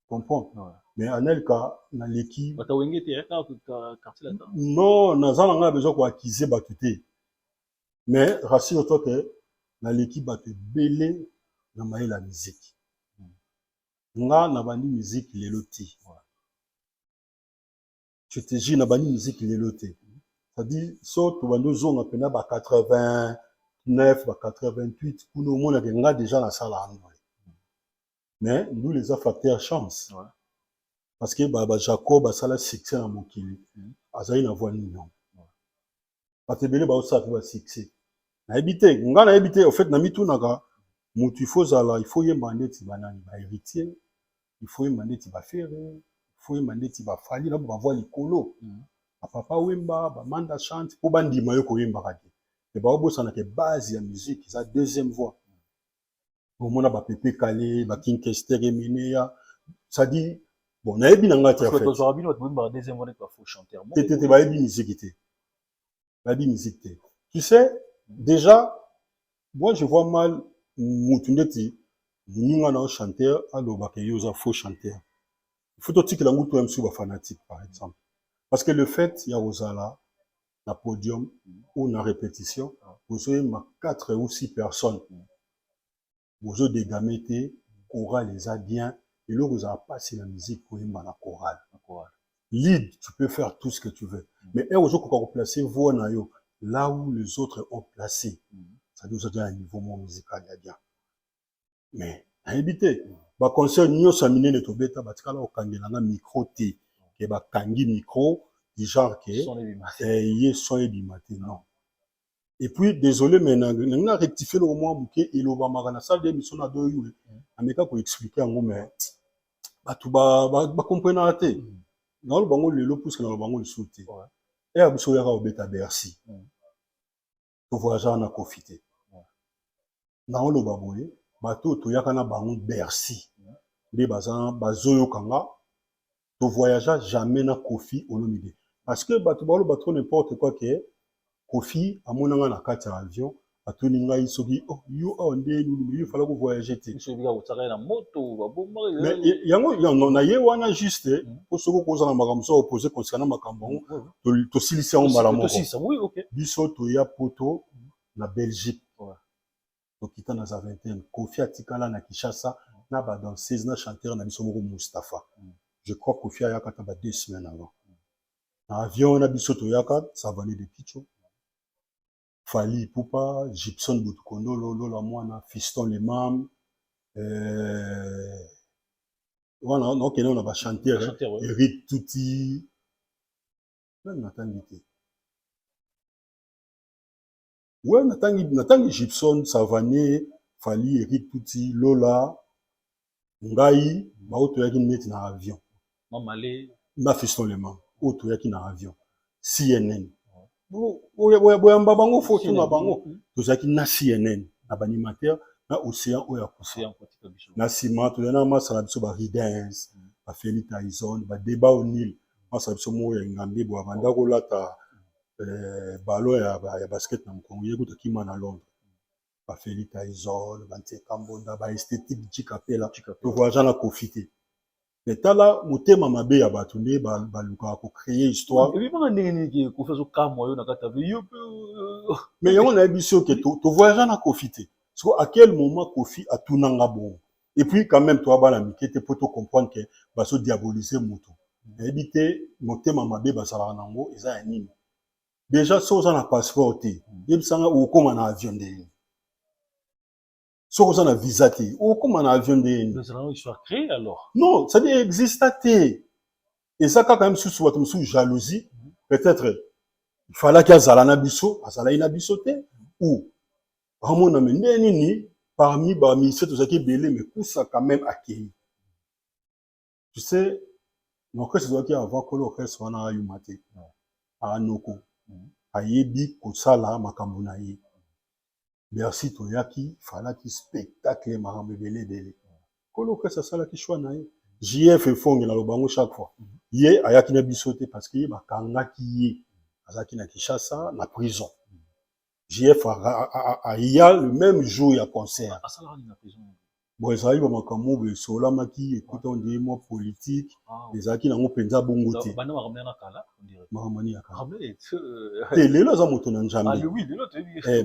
comprend. Mais Anelka, naleki. Bato Wenge te, kaka Quartier Latin? Non, naza na ngai besoin koaccuser bato te, mais rassure toi que naleki bato ebele na mayele ya miziki. Nga nabandi miziki lelo te, je te jure, nabandi miziki lelo te. C'est-à-dire so tobandi ozonga mpena ba 89, ba 88 kuna, omonaka nga déjà nasala ndule. Mais ndule eza facteur chance, parce que ba Jacob asala succès na mokili, azali na voix nini yango? Bato ebele baosala mpe basuccès, nayebi te, nga nayebi te. Au fait, na mitunaka motu, il faut zala, il faut yemba ndeti banani, bahéritier, il faut yemba ndeti baFerre, il faut yemba ndeti baFally na bavoix likolo, bapapa Wemba, bamanda chante, mpo bandima yo koyembaka te. Me baobosanaka base ya musique eza deuxième voix. Omona baPepe Kale, baKing Kester Emeneya, c'est-à-dire, bon, nayebi na nga te. Parce que tozwaka bino bato boyembaka deuxième voix neti bafaux chanteur. Te, te, te, bayebi musique te, bayebi musique te. Tu sais déjà, moi je vois mal mutu ndeti moninga na yo chanteur alobaka ye oza faux chanteur. Il faut totikela yango to mosusu bafanatique, par exemple, parce que le fait ya kozala na podium ou na répétition, bozoyemba 4 ou 6 personnes, bozodégame te, chorale eza bien. Eloko ezala mpasi na musique, koyemba na chorale. Lead, tu peux faire tout ce que tu veux, mais heure ozokoka koplacer voix na yo là où les autres ont placé, c'est-à-dire oza déjà na niveau moko musical ya bien. Mais nayebi te, baconcert nyonso ya minene tobeta, batikala kokangelanga micro te ke bakangi micro du genre ke ye son ebima te. Non. Et puis désolé, mais nangi na rectifie eloko mwa moke elobamaka na salle d'émission na doyue. Ameka koexpliquer yango, mais bato bakomprenaka te. Naloba bango lelo, puisque naloba bango lisusu te. Eya biso oyaka kobeta Bercy, tovoyageaka na Kofi te. Naoloba boye, bato oyo toyaka na bango Bercy nde baza bazoyoka nga. Tovoyagea jamais na Koffi Olomide, parce que bato baloba trop n'importe quoi ke Koffi amonanga na kati ya avion, atuni ngai soki, oh, yo awa nde nini, yo fala kovoyage te. Mais yango na ye wana, juste po soki okozala makambo so opose concernant makambo yango, tosilisi yango mbala moko. Biso toya Poto na Belgique, tokita na Zaventem. Koffi atikala na Kinshasa na badanseuse na chanteur na biso moko Mustapha. Je crois Koffi ayaka ata ba 2 semaines avant. Na avion wana biso toyaka Savané de Kicho, Fally Ipupa, Gibson Butukondolo, Lola Mwana, Fiston Lemam, wana naokende na bachanteur, Eric Tuti, nani natangi te? We natangi Gibson, Savané, Fally, Eric Tuti, Lola, ngai, bao toyaki neti na avion na Fiston Lemam oyo toyaki na avion CNN. Boyamba bango, fo tuna bango. Tozalaki na CNN na baanimateur na Océan oyo akufa. Na nsima tozali na masala biso baridens, bafeli Tyson, badeba O'Neill, masala biso moko ya Ngambe boye, abanda kolata ballon ya basket na mokongo, ye kuta kima na Londres, bafeli Tyson, bantieka mbonda, baesthétique Jikapela. Tovoyagea na Koffi te, mais tala motema mabe ya bato nde balukaka kocréer histoire. Ebimaka ndenge nini Koffi azokamwa yo na kati ya yo mpe? Mais yango nayebi so ke tovoyagea na Koffi te. Siko à quel moment Koffi atunanga bongo? Et puis quand même toya bana mike te mpo tocomprendre ke bazodiaboliser moto. Nayebi te motema mabe bazalaka nango eza ya nini. Déjà so oza na passeport te, yebisanga okóma na avion ndenge nini? Soki oza na visa te, okóma na avion ndenge nini? Non, c'est-à-dire exista te, eza kaka ye mosusu, bato mosusu jalousie peut-être. Falaki azala na biso, azalaki na biso te, ou amona me nde nini parmi bamusicien tozalaki ebele, mais Kusa quand même akei. Tu sais, na orchestre ezalaki avant kolo orchestre wana ayuma te, anoko ayebi kosala makambo na ye. Merci. Toyaki, falaki spectacle, makambo ebele ebele. Kolo orchestre asalaki choix na ye, JF Efonge. Naloba yango chaque fois, ye ayaki na biso te parce que ye bakangaki ye, azalaki na Kinshasa na prison. JF aya le même jour ya concert. Bon, ezalaki bamakambo boye esolamaki, ekuta ondire mwa politique ezalaki nango mpenza bongo te. Makambo nini ya kala te? Lelo aza moto na Nzambe,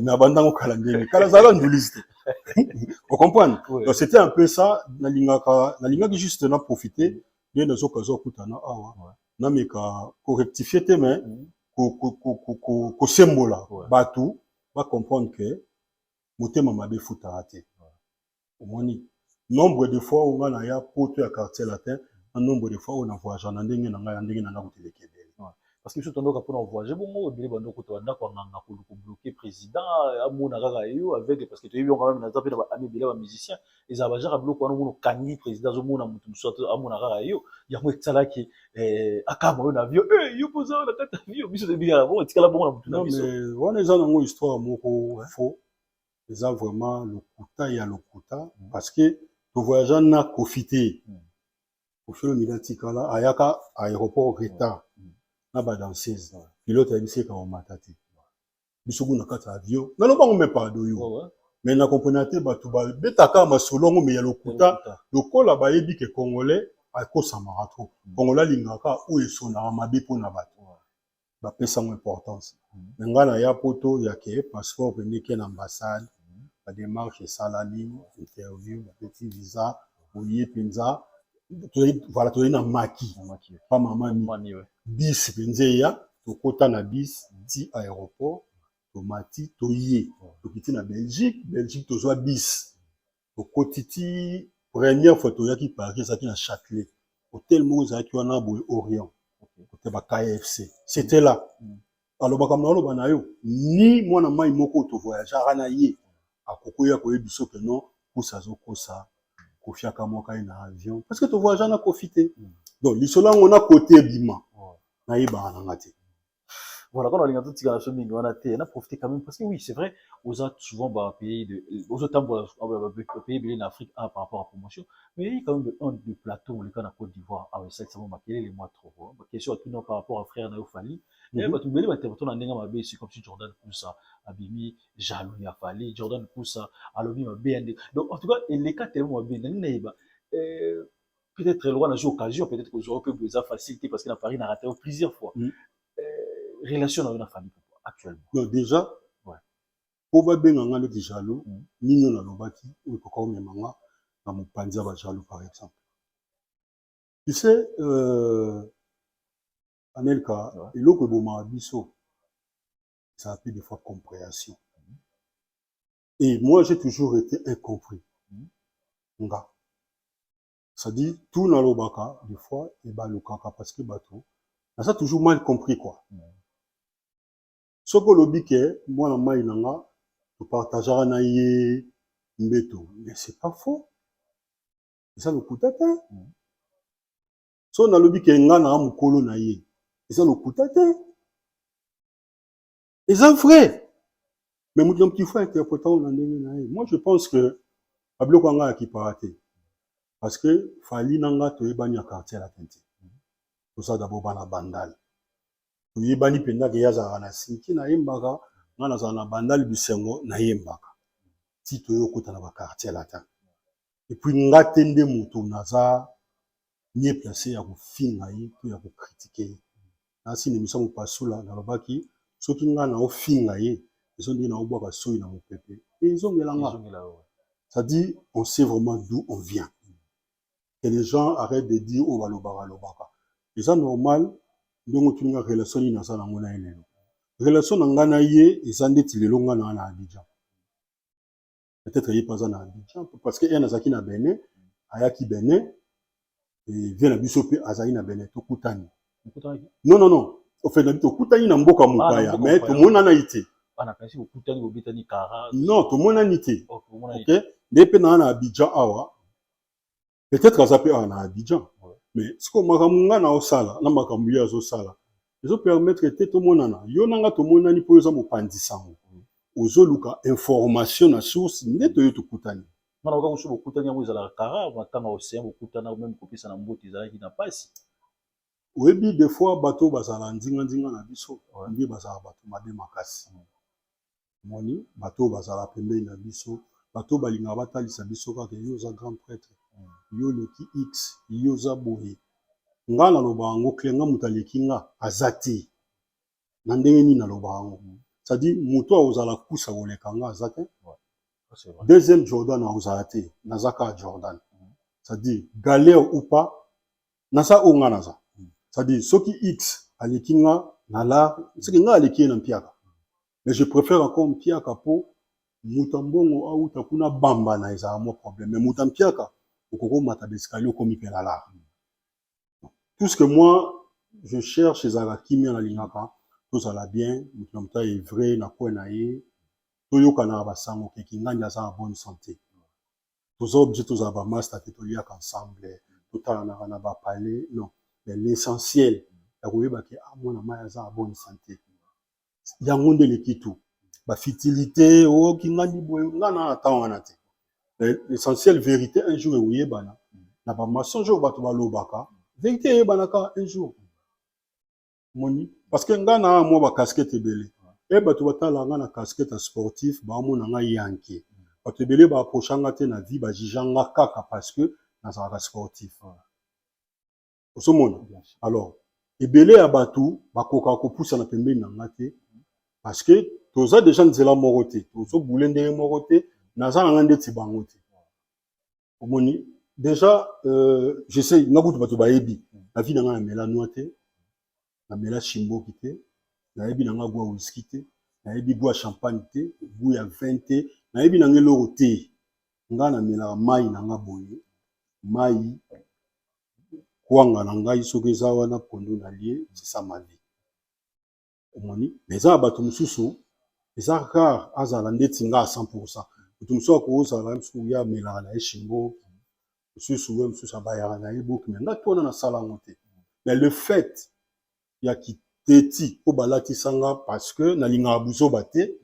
mais abandango kala. Ndenge kala azalaka ndulisi te, ocomprendre? Donc c'était un peu ça. Nalingaka, nalingaki juste na profiter nde nazoka azokutana awa, nameka korectifier te, mais kosembola bato bacomprendre ke motema mabe efutaka te. Omoni nombre de fois oyo nga na ya Poto ya Quartier Latin, na nombre de fois oyo na voyage na ndenge na ngai, na ndenge na nga koteleka ebele. Parce que biso tondoka mpona voyage bongo, ebele bando kuta bandako ya nganga koluka kobloquer président amona kaka yo aveugle, parce que toyebi yango quand même. Naza mpe na baami ebele bamusicien, ezala bajaka biloko wana, omona okangi président azomona moto mosusu amona kaka yo. Yango esalaki akama yo na avion, yo mpo oza na kati ya avion. Biso toyebi kaka bongo, etikala bongo na motu na biso. Wana eza nango histoire moko faux, eza vraiment lokuta ya lokuta, parce que tovoyagea na Koffi te. Koffi Olomide atikala, ayaka aéroport retard na badanseuse. Pilote ayebisi eka komata te. Biso kuna kati ya avion, nalobango me pardon yo, mais na comprena te. Bato babetaka masolo yango me ya lokuta, lokola bayebi ke Congolais akosamaka trop. Congolais alingaka oyo esonaka mabe mpona bato bapesango importance. Me ngai na ya Poto ya ke passeport pende ke na ambassade, badémarche esalami, interview, bapeti visa, oye mpenza. Voilà, tozali na maki pa mama mi bis mpenza eya, tokota na bis ti aéroport, tomati, toye, tokiti na Belgique. Belgique tozwa bis, tokoti ti première fois toyaki Paris, ezalaki na Châtelet, hotel moko ezalaki wana boye, Orient, kote ba KFC, c'était là. Alobaka na oloba na yo ni mwana mai moko tovoyageaka na ye akokoya koyebi biso ke non, Kusa azokosa, Koffi akamwaka ye na avion, parce que tovoyagea na Koffi te. Donc lisolo yango na kote ebima, nayebaka nanga te. Voilà, quand on a tout tika na mingi wana te, na profiter quand même parce que oui, c'est vrai, oza souvent ba pays de ozotambola ba pays ebele na Afrique, ah, par rapport à promotion, mais il y a quand même un de plateau le cas na Côte d'Ivoire, ah ouais, ça c'est makelele moi trop, hein. Ba question atuna par rapport à frère na yo Fally, eh, bato ebele bainterpréter na ndenge mabe, c'est comme si Jordan Kusa abimi jaloux ya Fally, Jordan Kusa alobi mabe ya ndenge. Donc en tout cas, eleka tellement mabe, ndenge nayeba peut-être le roi n'a eu occasion, peut-être que j'aurais pu eza facilité parce que na Paris na raté plusieurs fois. Relation na yo na Fally actuellement? Non, déjà, po babenga nga neti jaloux, nini oyo nalobaki oyo ekoka komema nga na mopanzi ya bajaloux? Par exemple, tu sais, Anelka, eloko ebomaka biso ça appelle des fois compréhension. Et moi, j'ai toujours été incompris. Nga, c'est-à-dire tout nalobaka, des fois ebalukaka parce que bato naza toujours mal compris, quoi. Soki olobi ke mwana mai na nga topartageaka na ye mbeto, mais c'est pas faux, eza lokuta te. So nalobi ke nga na mokolo na ye, eza lokuta te, eza vrai. Mais moto na moto, il faut interpréter na ndenge na ye. Moi, je pense que babiloko ya ngai akipaka te, parce que Fally na nga toyebani ya Quartier Latin te. Toza d'abord bana Bandal, toyebani mpenza ke ye azalaka na Sinki, nayembaka, nga nazala na Bandal Bisengo, nayembaka, ti toye okota na baquartier latin. Et puis nga te nde moto naza mieux placé ya kofinga ye to ya kocritiquer ye. Nasi na émission Mopasula, nalobaki soki nga na ofinga ye, ezo ndenge na obwaka soyi na mopepe, ezongela nga. C'est-à-dire, on sait vraiment d'où on vient. Que les gens arrêtent de dire oyo balobaka lobaka. Eza normal ndenge otuninga relation nini naza nango na ye lelo. Relation na ngai na ye eza ndeti lelo ngai na na Abidjan, peut-être ye mpe aza na Abidjan, parce que ye nazalaki na Benin, ayaki Benin, vie na biso mpe azali na Benin, tokutani. Non, non, non, au fait na tokutani na mboka mopaya, mais tomonana te. Non, tomonani te. Ok, nde mpe naa na Abidjan awa, peut-être aza mpe awa na Abidjan, mais sikoyo makambo nga na osala na makambo ye azosala ezopermettre te tomonana. Yo na nga tomonani mpo oza mopanzi sango, ozoluka information na source, nde toyo tokutani. Mana oka mosusu bokutani yango ezalaka kara matanga océan, bokutana même kopesa na mbote ezalaki na pasi. Oyebi, des fois bato bazala ndinga-ndinga na biso nde bazala bato mabe makasi. Omoni, bato bazala pembeni na biso, bato balingaka batalisa biso kaka yo oza grand prêtre, yo oleki x, yo oza boye. Nga naloba yango clair, nga moto aleki nga aza te. Na ndenge nini naloba yango? C'est-à-dire moto akozala kusa koleka nga aza te. Deuxième Jordan akozala te, naza kaka Jordan. C'est-à-dire, galère ou pas, naza oyo nga naza. C'est-à-dire, soki x aleki nga na lar, soki nga aleki ye na mpiaka, mais je préfère encore mpiaka, mpo moto ya mbongo auta kuna bamba na ezala mwa problème, mais moto ya mpiaka okoki omata baescalier, okomi mpe na lar. Tout ce que moi je cherche ezalaka kimia. Nalingaka tozala bien, moto na moto aœuvrer na coin na ye, toyokanaka basango keki ngandi aza na bonne santé. Toza obligé tozala bamaster te, toliaka ensemble, totalanaka na bapalais, non, mais l'essentiel ya koyeba ke ah, mwana mai aza na bonne santé, yango nde eleki tout. Bafutilité oyoki ngandi boye, nga na na ntan wana te. L'essentiel, vérité un jour ekoyebana. Na bamensonge oyo bato balobaka, vérité eyebanaka un jour. Moni, parce que nga na mwa bacasquette ebele e, bato batala nga na casquette ya sportif, baomona nga yanke. Bato ebele baapprocha nga te na vie, bajuge nga kaka parce que nazalaka sportif. Ozomona, alors ebele ya bato bakokaka kopusana pembeni na nga te, parce que toza déjà nzela moko te, tozobule ndenge moko te, naza na nga ndeti bango te. Omoni déjà, je sais, nga kutu bato bayebi na vie na nga, namela noa te, namela chimboki te, nayebi na nga goût ya whisky te, nayebi goût ya champagne te, goût ya vin te, nayebi na nga eloko te. Nga namelaka mai na nga boye, mai kwanga na ngai soki eza wana, pondu na lie, c'est ça ma vie. Omoni, mais eza na bato mosusu, eza rare azala ndeti nga à 100. Moto mosusu akozala mosusu ye amelaka na ye chimboki, mosusu ye mosusu abayaka na ye boki, mais nga to wana nasala yango te. Mais le fait ya Teti oyo balatisanga, parce que nalingaka buzoba te.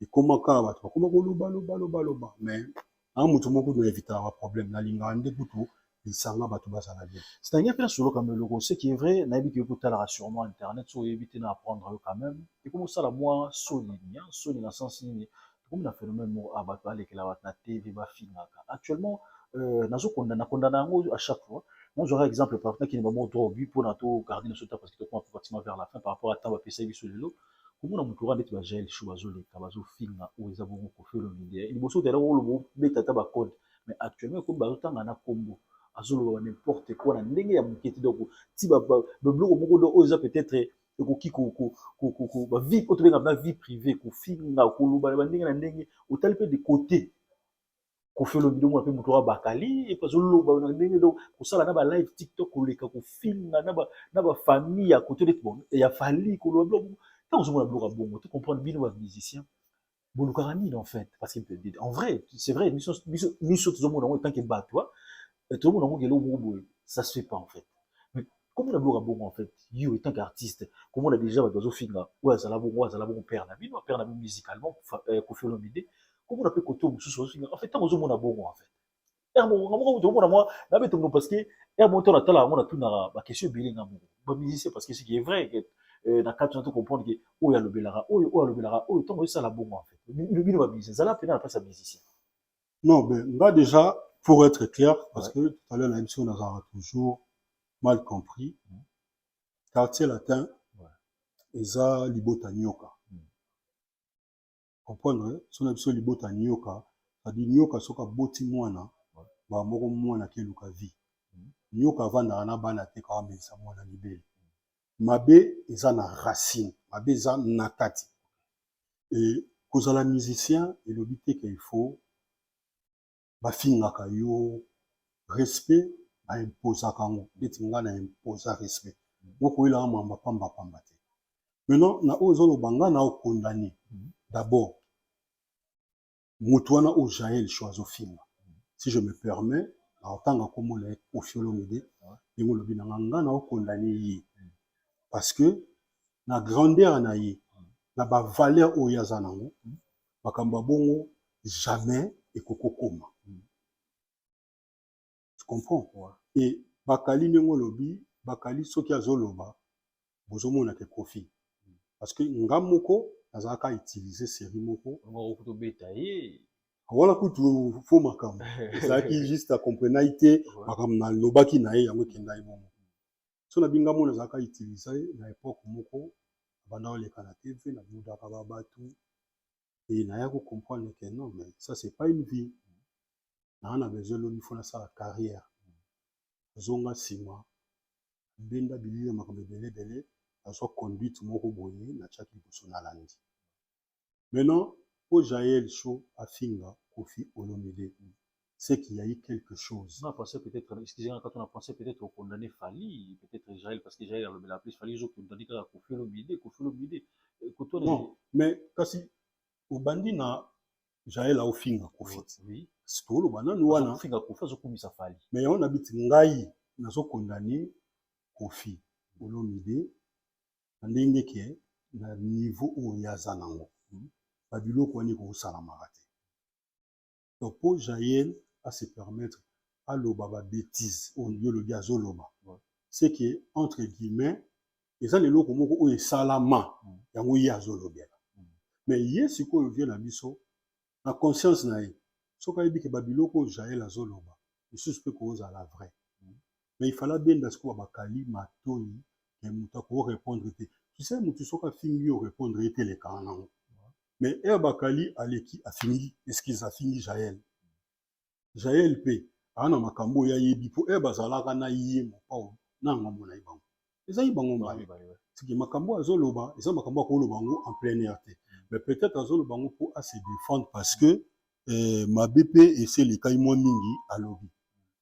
Ekomaka bato bakoma koloba loba loba loba, mais na moto moko na évitaka baproblème. Nalingaka nde kutu lisanga, bato bazala bien. C'est-à-dire mpe nasolo quand même eloko, ce qui est vrai, nayebi ke okotalaka sûrement internet. So oyebi te, na apprendre yo quand même. Ekomi osala mwa soni, soni na sens nini? Tokomi na phénomène moko, ah, bato balekela bato na TV, bafingaka. Actuellement nazokondana, nakondana yango à chaque fois. Nazwaka exemple par nakende bango droit au but mpona togarder na so ta, parce que tokoma pratiquement vers la fin par rapport à temps bapesaki biso lelo. Komona moto wana neti bajael Show, bazoleka, bazofinga oyo eza bongo Koffi Olomide. Liboso otala oloba, obeta ata bacode, mais actuellement ekomi bazotanga na kombo, azoloba n'importe quoi na ndenge ya moke te. Donc ti babiloko moko do oyo eza peut-être ekoki bavie oyo tobengaka na vie privée, kofinga, koloba na bandenge na ndenge. Otali mpe de côté Koffi Olomide, omona mpe moto oyo abakali epo azoloba na ndenge, donc kosala na balive TikTok, koleka kofinga na bafamille ya côté neti bon ya Fally, koloba biloko. Ntango ozomona biloko ya bongo, to comprendre bino bamusicien bolukaka nini en fait? Parce que en vrai, c'est vrai, biso tozomona yango etanke bato, tozomona yango eloko moko boye, ça se fait pas en fait. Mais komona biloko ya bongo en fait, yo en tant qu'artiste, komona déjà bato bazofinga oyo azala bongo, oyo azala bongo père na bino, père na bino musicalement, Koffi Olomide, komona mpe kote mosusu bazofinga en fait, ntango ozomona bongo en fait, moko tozomona mwa nabetongo, parce que ere moko to natala yango, natunaka baquestion ebele nga moko bamusicien, parce que ce qui est vrai, na kati wana to comprendre ke oyo alobelaka oyo, oyo alobelaka oyo. Ntango ezosala bongo en fait, bino bamusicien, zala mpena na place ya musicien. Non, ben nga déjà, pour être clair, parce que tout à l'heure na émission nazalaka toujours mal compris. Quartier Latin eza libota nyoka. Comprendre so na biso libota nyoka, c'est-à-dire nyoka soki aboti mwana baa moko, mwana akeluka vie. Nyoka avandaka na bana te, kaka amelisa mwana libele. Mabe eza na racine, mabe eza na kati. E kozala musicien elobi te ke il faut bafingaka yo. Respect baimposaka yango, neti nga na imposa respect moko, oyelaka mwamba pambapamba te. Maintenant, na oyo ezoloba, nga na okondane d'abord moto wana oyo Jael Show azofinga. Si je me permets, na otanga komona ye Koffi Olomide, ndenge olobi na nga, nga na okondane ye parce que na grandeur na ye, na bavaleur oyo aza nango, makambo ya bongo jamais ekokokoma. Tu comprends? Et bakali, ndenge olobi, bakali soki azoloba, bozomona ke Koffi, parce que nga moko nazalaka utiliser série moko. Tobeta ye. Wana kutu fo makambo ezalaki juste akomprenaki te makambo nalobaki na ye, yango ekendaki bongo. So na binga moko nazalaka utiliser na époque moko, banda oleka na TV, nabudaka babato et naya kocomprendre que non, mais ça c'est pas une vie. Naa na besoin lobi fo nasala carrière, zonga nsima, benda bilili ya makambo ebele ebele, azwa conduite moko boye, natiaki liboso, nalandi. Maintenant, po Jael Show afinga Koffi Olomide, c'est qu'il y a eu quelque chose. On a pensé peut-être, excusez-moi, quand on a pensé peut-être au condamner Fally, peut-être Jaël, parce que Jaël a plus Fally, ils ont condamné Koffi Olomide, Koffi Olomide. Non, mais kasi obandi na Jaël aofinga Koffi. Oui. Toloba nanu wana. Ofinga Koffi, azokumisa Fally. Mais yango nabiti, ngai nazokondane Koffi Olomide na ndenge ke na niveau oyo ye aza nango, babiloko wana ekosalamaka te. Donc mpo Jael ase permettre aloba babêtise oyo yo olobi azoloba, c'est que entre guillemets eza na eloko moko oyo esalama, yango ye azolobela. Mais ye sikoyo vie na biso na conscience na ye, soki ayebi ke babiloko oyo Jael azoloba lisusu mpe kozala vrai, mais il fallait abenda sikoyo bakali matoi ke moto akorépondre te. Tu sais, motu soki afingi yo, répondre ye te, elekaka nango. Mais ere bakali aleki, afingi, excuse, afingi Jael, Jael mpe aa na makambo oyo ayebi, mpo ere bazalaka na ye mopao na ngambo na ye, bango ezali bango mbale siki. Makambo azoloba eza makambo akoloba yango en plein air te, mais peut-être azoloba yango mpo ase défendre, parce que mabe mpe esi elekai mwa mingi, alobi.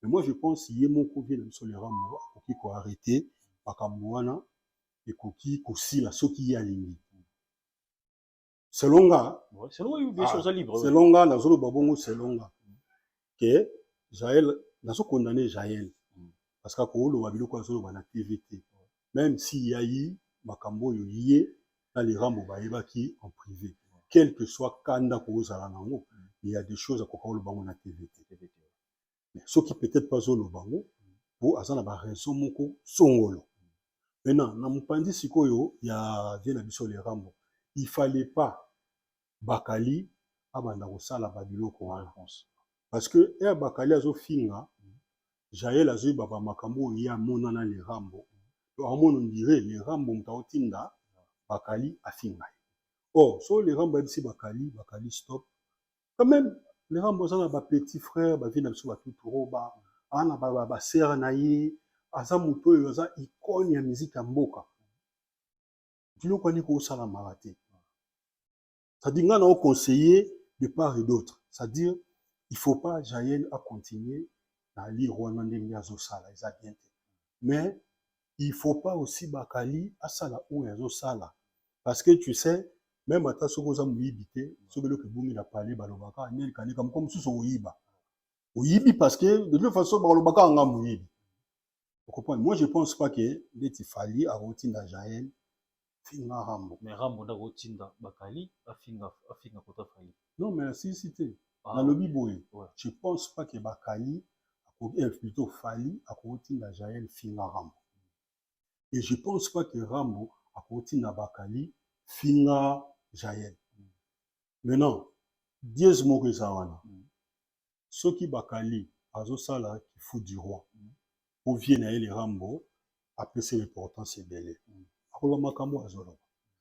Mais moi je pense ye moko vie na biso Lerambo akoki koarrêter makambo wana, ekoki kosila soki ye alingi, selon nga. Selon nga, nazoloba bongo, selon nga ke Jael, nazokondane Jael parce que akoloba biloko azoloba na TV te, même si yayi makambo oyo ye na Le Rambo bayebaki en privé. Quel que soit kanda kozala nango, il y a des choses akoka koloba ngo na TV te. Mais soki peut-être pas azoloba ngo po aza na baraison moko songolo. Maintenant, na mopanzi sikoyo ya vieux na biso Le Rambo, il fallait pas Bakali abanda kosala babiloko wana, parce que ere Bakali azofinga Jael, azoyeba bamakambo oyo ye amona na Le Rambo. Amona, on dirait Le Rambo moto aotinda Bakali afinga ye. Or so Le Rambo ayebisi Bakali: "Bakali, stop quand même." Le Rambo aza na bapetit frère, bavieux na biso batuturo, aza na basere na ye, aza moto oyo aza icône ya musique ya mboka. Biloko wani kosalamaka te. C'est-à-dire, nga na oconseiller de part et d'autre, c'est-à-dire il faut pas Jael a continuer na lire wana ndenge azosala, eza bien te. Mais il faut pas aussi Bakali asala oyo azosala, parce que tu sais, même ata soki oza moyibi te, soki eloko ebungi na pale, balobaka nelikanika moko mosusu oyiba, oyibi, parce que de toute façon balobaka nga moyibi. Ocomprendre? Moi, je pense pas que ndeti Fally akotinda Jael finga Rambo. Mais Rambo nde akotinda Bakali afinga kota Fally. Non, mais asisi te. Nalobi boye, je pense pas que Bakali, plutôt Fally, akotinda Jael finga Rambo, et je pense pas que Rambo akotinda Bakali finga Jael. Maintenant, dièse moko eza wana: soki Bakali azosala kifu du roi po vieux na ye Le Rambo apesi importance ebele, akoloba makambo azoloba.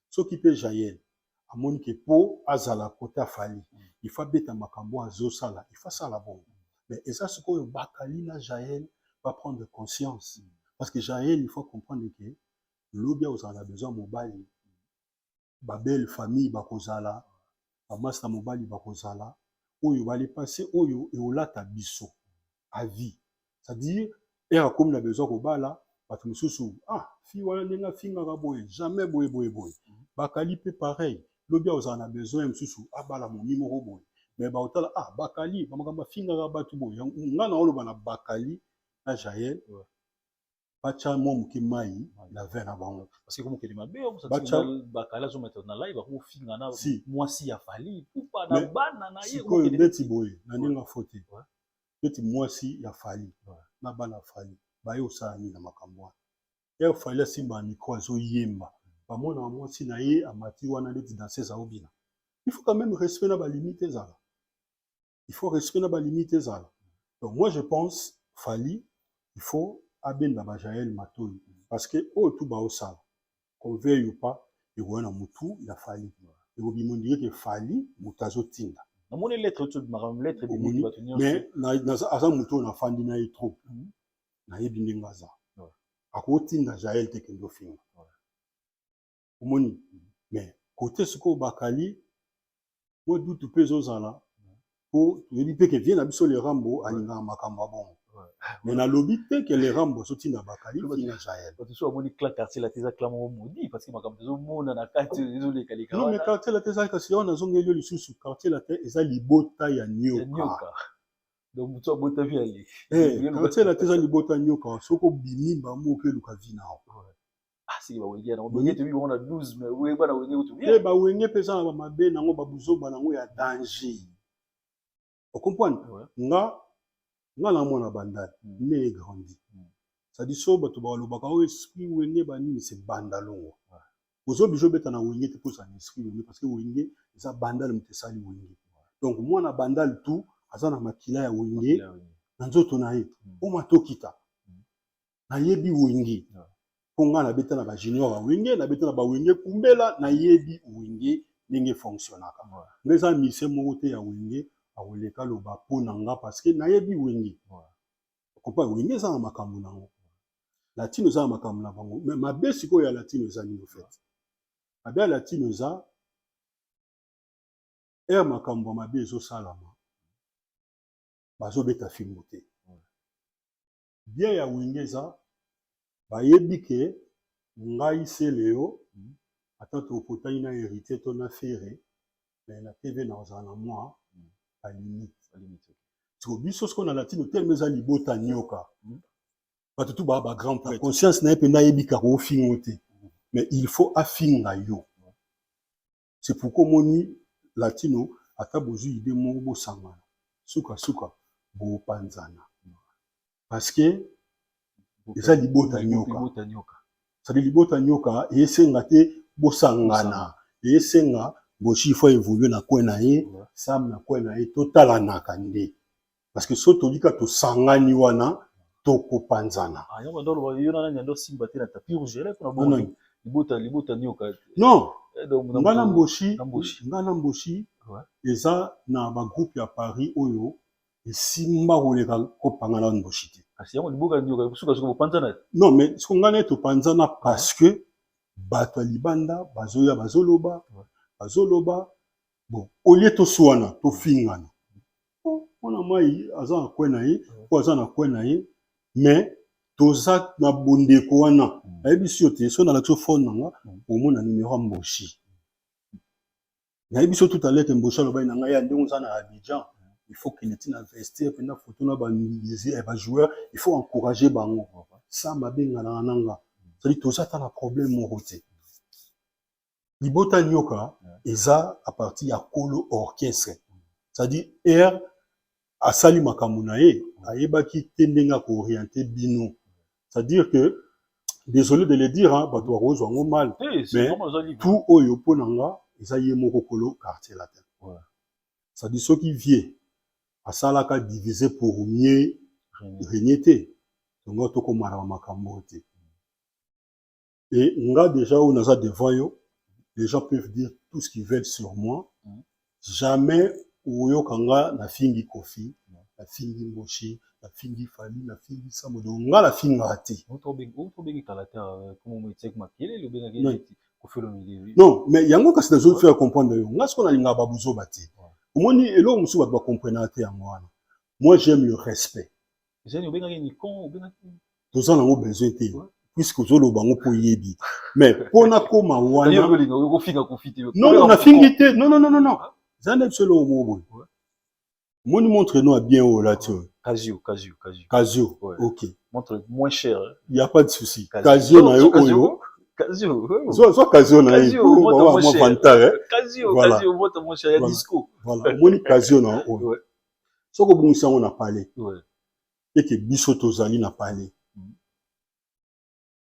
Soki mpe Jael amoni ke mpo azala kota Fally, il faut abeta makambo azosala, il faut asala bongo. Mais eza sikoyo Bakali na Jael va prendre conscience, parce que Jael, il faut comprendre ke lobi akozala na besoin mobali, babelle famille bakozala, bamasta mobali bakozala, oyo balepase oyo eolata biso à vie. C'est-à-dire, ere akomi na besoin kobala, bato mosusu: "Ah, fi wana ndenge afingaka boye, jamais boye boye boye." Bakali mpe pareil, lobi akozala na besoin mosusu abala momi moko boye, mais baotala: "Ah, Bakali, bamakambo afingaka bato boye." Nga na oloba na Bakali na Jael, batya mwa moke mai na vin na bango. Parce que komokende mabe, Bakali azomata na live, akofinga na mwasi ya Fally Pupa na bana na ye. Sikoyo ndeti boye, na ndenge afo te, ndeti mwasi ya Fally na bana Fally baye osala nini na makambo wana? Ere Fally asimba micro, azoyemba, bamonaka mwasi na ye amati wana ndeti danseuse aobina. Il faut quand même respect na balimite ezala, il faut respect na balimite ezala. Donc moi, je pense Fally, il faut abenda bajael matoi, parce que oyo tu baosala, qu'on veuille ou pas, ekoya na motu ya Fally, ekobima on dirait ke Fally moto azotinda. Namoni lettre makambo, lettre. Mais aza motu oyo nafandi na ye trop, nayebi ndenge aza. Akotinda Jael te kende ofinga, omoni. Mais kote sikoyo Bakali, mwa dutu mpe ezozala, po toyebi mpe ke vieux na biso Le Rambo alingaka makambo ya bongo. Mais nalobi te ke Le Rambo azotinda Bakali finga Jael. Bato so bamoni clan Quartier Latin, eza clan moko maudit, parce que makambo tozomona na kati ezolekaleka. Non, mais Quartier Latin eza, kasi awa nazongeli yo lisusu, Quartier Latin eza libota ya nioka. Donc motu abota vi ale. Quartier Latin eza libota nioka. Soki obimi bango, okeluka vi nao. Siki bawenge nango, wenge toyebi bango na 12, mais wenge bana wenge kutu. Te, bawenge mpe eza na bamabe nango, babuzoba nango ya danger, ocomprendre? Nga na mwana Bandal, né et grandi. C'est-à-dire, so bato balobaka oyo esprit wenge banini, c'est Bandalongo. Ozo obligé obeta na wenge te mpoza na esprit wenge, parce que wenge eza Bandal moto esali wenge. Donc mwana Bandal tout aza na makila ya wenge na nzoto na ye. Oma tokita, nayebi wenge mpo nga nabeta na bajunior ya wenge, nabeta na bawenge kumbela, nayebi wenge ndenge fonctionnaka. Nga eza mise moko te ya wenge akoleka loba mpo na nga, parce que nayebi wenge. Comprendre, wenge eza na makambo nango, Latino eza na makambo na bango. Mais mabe sikoyo ya Latino eza nini? Fait, mabe ya Latino eza ere makambo ya mabe ezosalama, bazobeta fimbu te. Bien ya wenge eza bayebi ke ngai Seleo, ata tokotani na Héritier to na Ferre, mais na TV nazala na mwa balimite. Siko biso sikoyo na Latino, telema eza libota nyoka, bato tu baa bagrand prêtre, conscience na ye mpenza ayebi kaka ofingo te. Mais il faut afinga yo. C'est pourquoi omoni Latino, ata bozwi idée moko, bosangana, sukasuka bopanzana, parce que eza libota nyoka. Libota nyoka. C'est-à-dire libota nyoka esenga te bosangana, esenga Boshi faut évoluer na coin na ye, Sam na coin na ye, totalanaka nde, parce que so tolika tosangani wana, tokopanzana. Ah, yango ndolo yo na nani ando simba te na tapis rouge ele mpona Non, bongo non. libota nyoka. Non. Donc, nga na Mboshi, na Mboshi. Nga na Mboshi, eza na bagroupe ya Paris oyo esimba koleka kopanga na Mboshi te. Kasi yango liboka nyoka, sukasuka bopanzana. Non, mais soki nga na ye topanzana, parce que bato ya libanda bazoya, bazoloba, bazoloba. Bon, au lieu toswana, tofingana, oh, mwana mai aza na coin na ye, po aza na coin na ye, mais toza na bondeko wana. Nayebisi yo te, so nalakisi yo phone na nga, omona numero ya Mboshi. Nayebi so tout à l'heure ke Mboshi alobaki na ngai ya ndenge oza na Abidjan, il faut kende ntina vestiaire mpenza, photo na bajoueur, il faut encourager bango. Sam abenganaka na nga, c'est-à-dire toza ata na problème moko te. Libota nyoka eza à partir ya kolo orchestre, c'est-à-dire air asali makambo na ye, ayebaki te ndenge akooriente bino. C'est-à-dire que, désolé de le dire, hein, bato bakozwa yango mal, Te, c'est mais vraiment eza libre. Tout oyo mpo na nga eza ye moko kolo Quartier Latin. C'est-à-dire soki vie asalaka diviser pour mieux Régner. Régner te, tongo tokomara makambo te. Et nga déjà oyo naza devant yo, les gens peuvent dire tout ce qu'ils veulent sur moi, jamais oyoka nga nafingi Kofi, nafingi Mboshi, nafingi Fali, nafingi Samo. Donc nga nafingaka te. Obengi kala te komo mo makelele, obengaki Non. neti Kofi Olomide. Non, mais yango kasi nazo faire comprendre yo, nga siko nalingaka babuzoba te. Omoni eloko mosusu bato bakomprenaka te, yango wana moi j'aime le respect. Ezani obengaki nikon, obengaki Toza nango besoin te, puisque ozoloba yango mpo oyebi, mais mpo nakóma wana olinga okofinga Kofi te. Non, non, nafingi te. Non, non, non, non, non, eza nde biso eloko moko boye. Omoni montre no ya bien oyo olati oyo? Casio, Casio, Casio. Casio. Ouais. Ok. Montre moins cher, hein. Y a pas de souci. Casio na yo oyo. Casio. Zwa Casio na ye. Casio, montre moins mwa cher. vantard, eh? Casio. Voilà. Casio, montre moins cher ya disco. Voilà, omoni Casio na oyo, soki obongisi yango na palais, eke biso tozali na palais,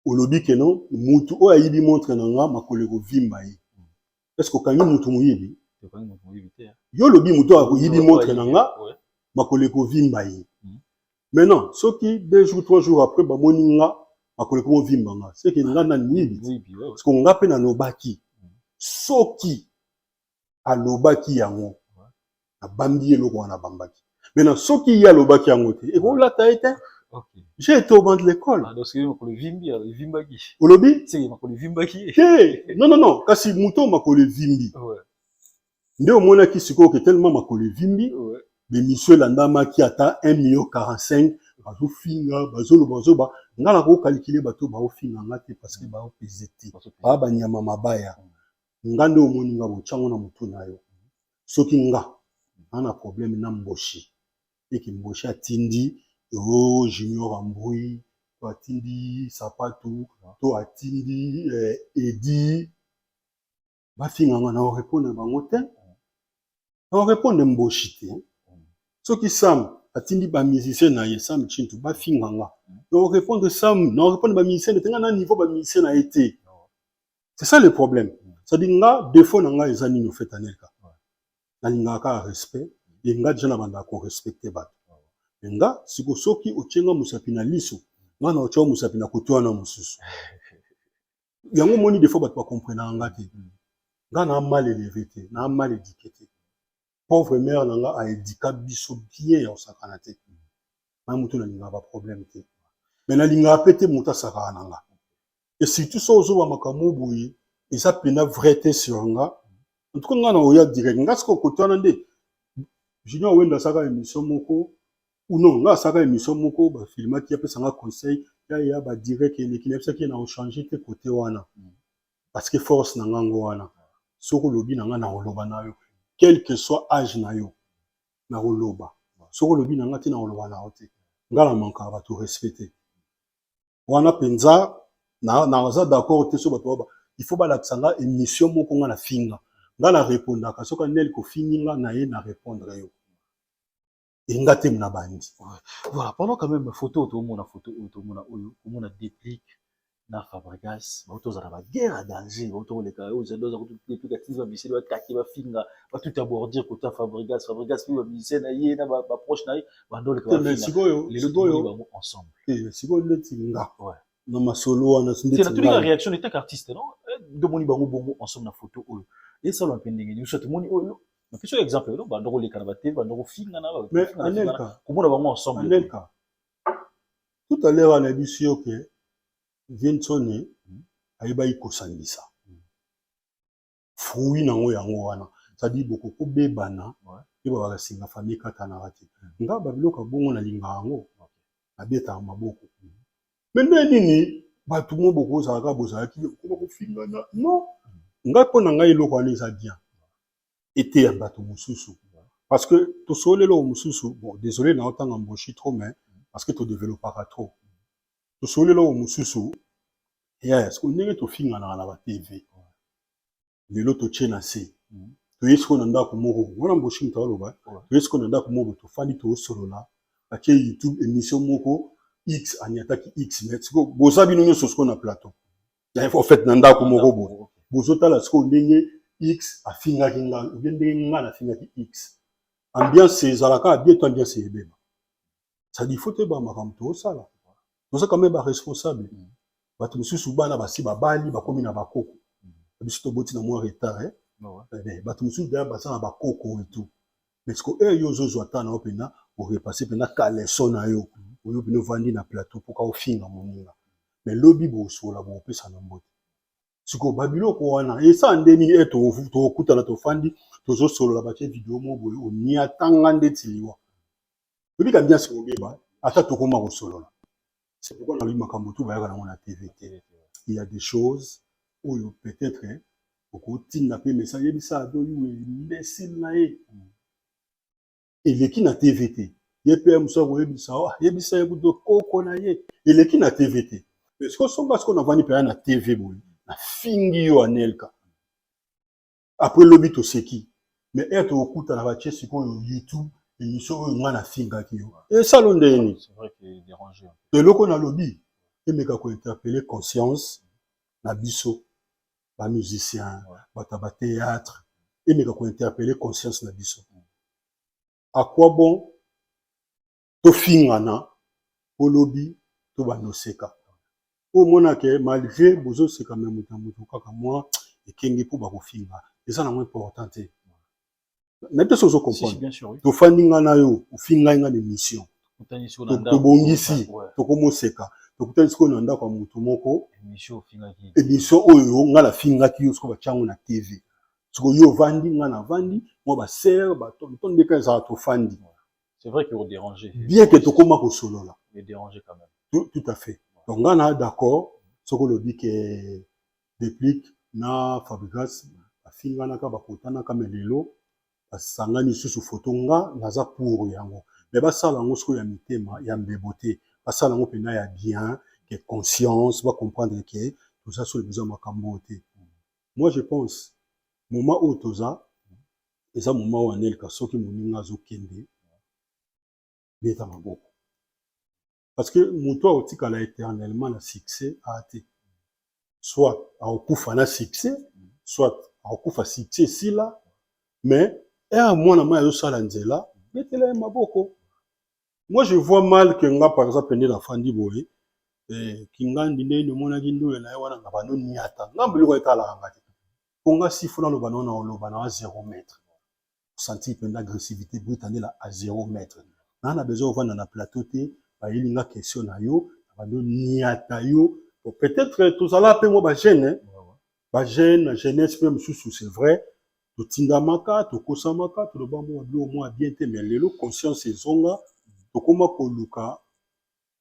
olobi ke non, mutu oyo ayibi montre na nga, makolo ekovimba ye, est ce que okangi mutu moyibi? Tokangi moto moyibi te, hein. Yo olobi mutu oyo ayibi montre na nga, makolo ekovimba ye. Maintenant soki 2 jours, 3 jours après bamoni nga, makolo ekomovimba nga, c'est que nga nani moyibi te. Moyibi, ouais. Parce que nga mpe nalobaki, soki alobaki yango, nabambi ye eloko wana abambaki. Maintenant soki ye alobaki yango te, ekolata ye te. J'ai été au banc de l'école. Ah, donc soki makolo evimbi, evimbaki. Olobi? Seke makolo evimbaki. Te, non, non, non, kasi moto oyo makolo evimbi, nde omonaki sikoyo ke tellement makolo evimbi, bémission elandamaki ata 1 million 45, bazofinga, bazoloba, bazoba. Nga nakokalkile bato baofinga nga te, parce que baopese te, baa banyama mabaya. Nga nde omoni nga botyango na motu na yo, soki nga nga na problème na Mboshi, eke Mboshi atindi o Junior Ambui, to atindi Sapatu, to atindi Edi, bafinga nga, na orépondre bango te, na orépondre Mboshi te. Soki Sam atindi bamusicien na ye, Sam Chintu, bafinga nga, na orépondre Sam, na orépondre bamusicien te. Nga na niveau bamusicien na ye te, c'est ça le problème. C'est-à-dire nga défaut na nga eza nini? Au fait, Anelka, nalingaka kaka respect e. Nga déjà na bandaka korespecte bato. Me nga siko soki otie nga mosapi na liso, nga na otia mosapi na kote wana mosusu. Yango omoni des fois bato bakomprenaka nga te. Nga na mal élevé te, na mal éduqué te. Pauvre mère na nga aédika biso bien ya kosakana te. Na motu nalingaka baproblème te, mais nalingaka mpe te moto asakaka na nga, et surtout so ozoba makambo boye eza mpena vrai te sur nga. En tout cas nga na oya direct. Nga sikoyo kote wana nde Junior Wenda asalaka émission moko ou non, nga asalaka émission moko, bafilmaki, apesanga conseil ya ya badirect eleki. Nayebisaki ye na ochange te kote wana, parce que force na ngango wana, soki olobi na nga, na koloba na yo, quel que soit âge na yo, na koloba. Soki olobi na nga te, na koloba na yo te. Nga na mankaka bato respect te wana mpenza, naza d'accord te. So bato baba Il faut balakisa nga émission moko nga na finga. Nga na répondaka soki Anel kofingi nga na ye, na répondre yo enga te na bandi. Voilà, pendant quand même photo tomona, photo oyo tomona, oyo komona Déplique na Fabregas, bauti ozala baguerre ya danger, bauti koleka oyo oza kutu. Déplique atindi bamusicien batake, bafinga, batuta bordure kota Fabregas. Fabregas mpe bamusicien na ye na baproche na ye bandoleka. Sikoyo lelo tomoni bango ensemble. Sikoyo ndeti nga na masolo wana. Natuni réaction etaka artiste, non? Tomoni bango bongo ensemble na photo oyo, esalwa mpe ndenge nini? So tomoni oyo, napesi oyo exemple, oyo bando koleka na batv, bando kofingana, komona bango ensemble. Anelka, tout à l'heure anayebi yo ke Vinsone ayebaki kosangisa fruit nango yango wana, c'est-à-dire bokokobebana mpe babaka singa famille ekatanaka te. Nga babiloko ya bongo nalingaka yango, nabetaka maboko. Me nde nini, bato mo bokozalaka, bozalaki okoma kofingana? Non, ngai mpo na ngai eloko wana eza bien, eteya bato mosusu, parce que tosolo eloko mosusu. Bon, désolé, naotanga mboshi trop, mais parce que todéveloppaka trop. Tosolo eloko mosusu ya siko ndenge tofinganaka na batv. Lelo totie na se, toye sikoyo na ndako moko wana, mboshi moto aloba, toye sikoyo na ndako moko, tofandi, toosolola, batie YouTube émission moko, X aniataki X. Mais sikoyo boza bino nyonso sikoyo na plateau, en fait na ndako moko boye, bozotala sikoyo ndenge X afingaki nga ou bien ndenge nga nafingaki X. Ambiance ezalaka bien to ambiance eyebeba? C'est-à-dire, il faut toyeba makambo tozosala, toza quand même baresponsable. Bato mosusu bana basi babali, bakomi na bakoko. Biso toboti na mwa retard. Bato mosusu daya baza na bakoko et tout. Mais siko oyo yo ozozwa ta na yo mpenza, orepasse mpenza caleçon na yo, oyo mpena ovandi na plateau mpoka ofinga moninga, mais lobi bosola, bopesa na mbote. Sikoyo babiloko wana esala nde nini? E tokutana, tofandi, tozosolola, batie video moko boye, oniatanga ndeti liwa, oyebika ambiance kobeba ata tokoma kosolola. C'est pourquoi nalobi makambo tu bayaka nango na TV te. Il y a des choses oyo peut-être okotinda mpe message, yebisa ado yu imbécile na ye, eleki na TV te. Ye mpe mosu akoyebisa, yebisa ye kutu koko na ye, eleki na TV te. Mais sikoyo songa, sikoyo navandi mpenza na TV boye, nafingi yo Anelka, après lobi toseki, mais ere tokokutana, batie sikoyo YouTube émission oyo nga nafingaki yo, esalo ndenge nini? Eloko nalobi, emeka kointerpeller conscience na biso bamusicien, bato ya bathéâtre, emeka kointerpeller conscience na biso. À quoi bon tofingana po lobi tobanda oseka? Omonake malgré bozoseka, me moto ya moto kaka mwa ekenge mpo bakofinga, eza nango important te. Nayebi te so ozocomprendre. Tofandi, nga na yo, ofingai nga na émission, tobongisi, tokomoseka, tokutani sikoyo na ndako ya motu moko, émission oyo nga nafingaki yo, sikoyo batiango na TV. Sikoyo yo ovandi, nga navandi, mwa basere, batonton, ndeka ezala, tofandi. C'est vrai que déranger. Bien que tokóma kosolola. Déranger quand même. Tout à fait. Donc nga na d'accord soki olobi ke Déplique na Fabregas bafinganaka, bakotanaka, me lelo basangani lisusu foto. Nga naza pour yango, me basala yango sikoyo ya mitema ya mbebo te, basala yango mpena ya bien, ke conscience bacomprendre ke toza solo besoin makambo oyo te. Moi je pense moment oyo toza eza moment oyo Anelka, soki moninga azokende, beta maboko, parce que moto akotikala éternellement na succès aa te. Soit akokufa na succès, soit akokufa succès esila. Mais ere mwana mai azosala nzela, betela ye maboko. Moi je vois mal que nga par exemple nde nafandi boye, kingandi ndenge omonaki ndule na ye wana na bando niata nga, biloko etalaka nga te, mpo nga sifo naloba nao na oloba na 0 mètre, sentir mpenza agressivité brute andela à 0 mètre. Naa na besoin ovanda na plateau te, bayeli nga question na yo, na bando niata yo. Bon, peut-être tozala mpe mwa bajeune, bajeune na jeunesse mpe mosusu, c'est vrai, totindamaka, tokosamaka, toloba mwa biloko mwa bien te. Mais lelo conscience ezonga, tokóma koluka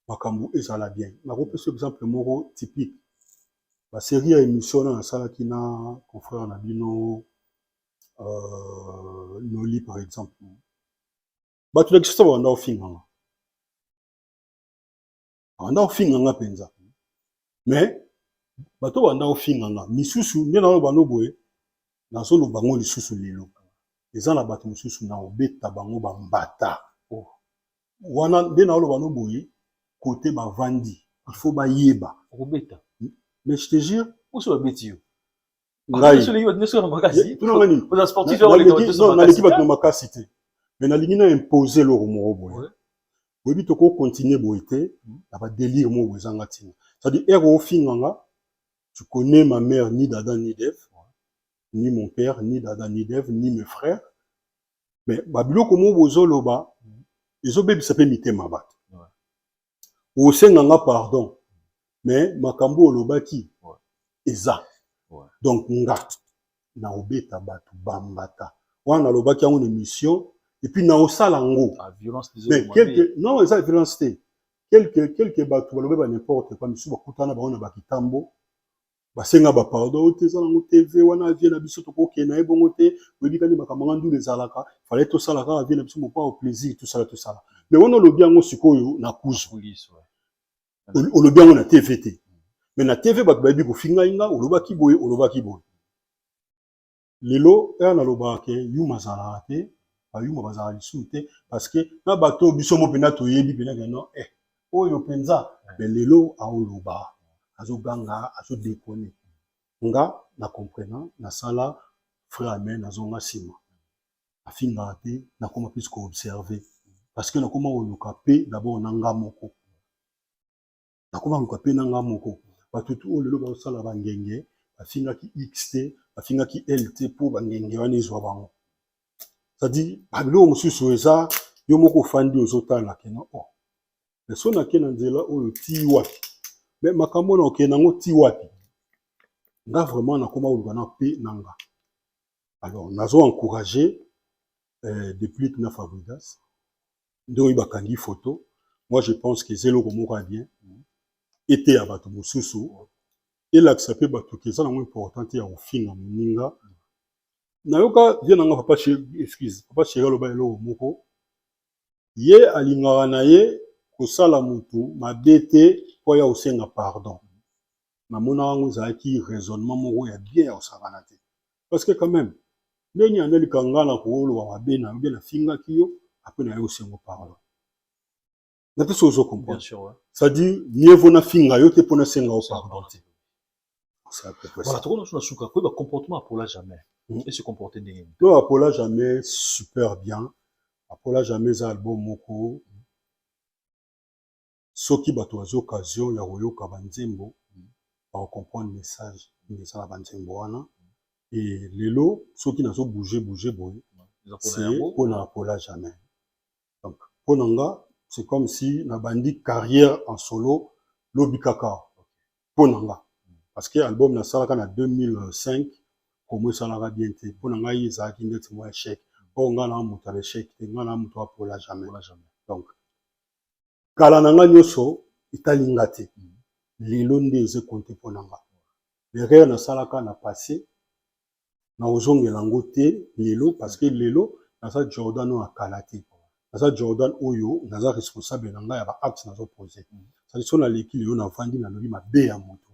makambo ezala bien. Nakopesa exemple moko typique, basérie ya émission wana nasalaki na confrère na bino Noli par exemple. Bato na biso babanda kofinganga, babanda kofinganga mpenza, mais Bato banda kofinga nga misusu nde naloba no boye, nazoloba ngo lisusu lelo, eza na bato mosusu na kobeta bango bambata. Oh. Wana nde naloba no boye, kote bavandi, il faut bayeba. Okobeta? Mais je te jure. Oso babeti yo? Ngai makasi. Tunanga nini? Oza sportif. Non, naleki bato na makasi te, mais nalingi na impose eloko moko boye. Oyebi, tokocontinue boye te na badélire moko boye ezanga ntina. C'est-à-dire, ere ofinga nga, tu connais ma mère ni d'Adam ni d'Ève, ni mon père ni d'Adam ni d'Ève, ni mes frères, mais babiloko moko bozoloba ezobebisa mpe mitema bato. Osenga nga pardon, mais makambo olobaki eza. Donc nga naobeta bato bambata wana, nalobaki yango na émission et puis naosala yango. Ah, violence. Mais quelque, non, eza violence te. Quelque bato balobi ba n'importe quoi, misusu bakutana bango na bakitambo, basenga bapardon oyo te, eza nango TV wana, vie na biso tokokende na ye bongo te. Oyebi kani makambo nga ndula ezalaka, fallait tosala kaka vie na biso mopa au plaisir, tosala tosala. Mais wana olobi yango sikoyo na kuzu. Police, ouais. Olobi yango na TV te, mais na TV bato bayebi kofinga nga, olobaki boye, olobaki boye. Lelo ere nalobaka ke yuma azalaka te, bayuma bazalaka lisusu te, parce que na bato oyo biso mo mpenza toyebi mpenza ke non, oyo mpenza. Mais lelo aoloba, azoganga, azodéconner. Nga na comprena, nasala frein à main, nazonga nsima, afingaka te. Nakoma plus koobserve parce que nakoma koluka mpe d'abord na nga moko, nakoma koluka mpe na nga moko. Bato tu oyo lelo bazosala bangenge, bafingaki x te, bafingaki l te, mpo bangenge wana ezwa bango. C'est-à-dire, babiloko mosusu eza yo moko ofandi, ozotala kena, oh, mais so nake na nzela oyo ti wapi? Mais makambo na okende yango ti wapi? Nga vraiment nakoma koluka na mpe na nga. Alors nazo encourager Deplick na Fabregas nde oyo bakangi photo. Moi, je pense que eza eloko moko ya bien, eteya bato mosusu, elakisa mpe bato ke eza nango important te ya kofinga moninga. Nayoka vie na nga, papa, excuse, papa chéri, aloba eloko moko: ye alingaka na ye kosala motu mabe te mpo ya kosenga pardon. Namonaka yango ezalaki raisonnement moko ya bien ya kosakana te, parce que quand même, ndenge anelika nga na koloba mabe na yo, bien nafingaki yo, après na ye osengo pardon na te, so ozo comprendre. C'est-à-dire, mieux vaut nafinga yo te mpo nasenga yo pardon te. Voilà, tokona so na suka koyeba comportement Apola Jamais et se comporter ndenge nini? To Apola Jamais, super bien. Apola Jamais eza album moko, soki bato bazwi occasion ya koyoka banzembo, bakocomprendre message ndenge eza na banzembo wana. E lelo soki nazo bouge bouge boye, c'est mpona Apola Jamais. Donc mpo na nga, c'est comme si nabandi carrière en solo lobi kaka mpo na nga, parce que album nasalaka na 2005, komo esalaka bien te. Mpo na ngai ezalaki ndeti mwa échec. Oyo ngai na moto ya échec te, ngai na moto Apola Jamais. Donc kala na nga nyonso etali nga te, lelo nde eza compte mpo na nga. L'erreur nasalaka na passé, na kozongela yango te lelo, parce que lelo naza Jordan oyo akala te, naza Jordan oyo naza responsable na ngai ya baacte nazopose. C'est-à-dire, so naleki lelo, navandi, nalobi mabe ya moto,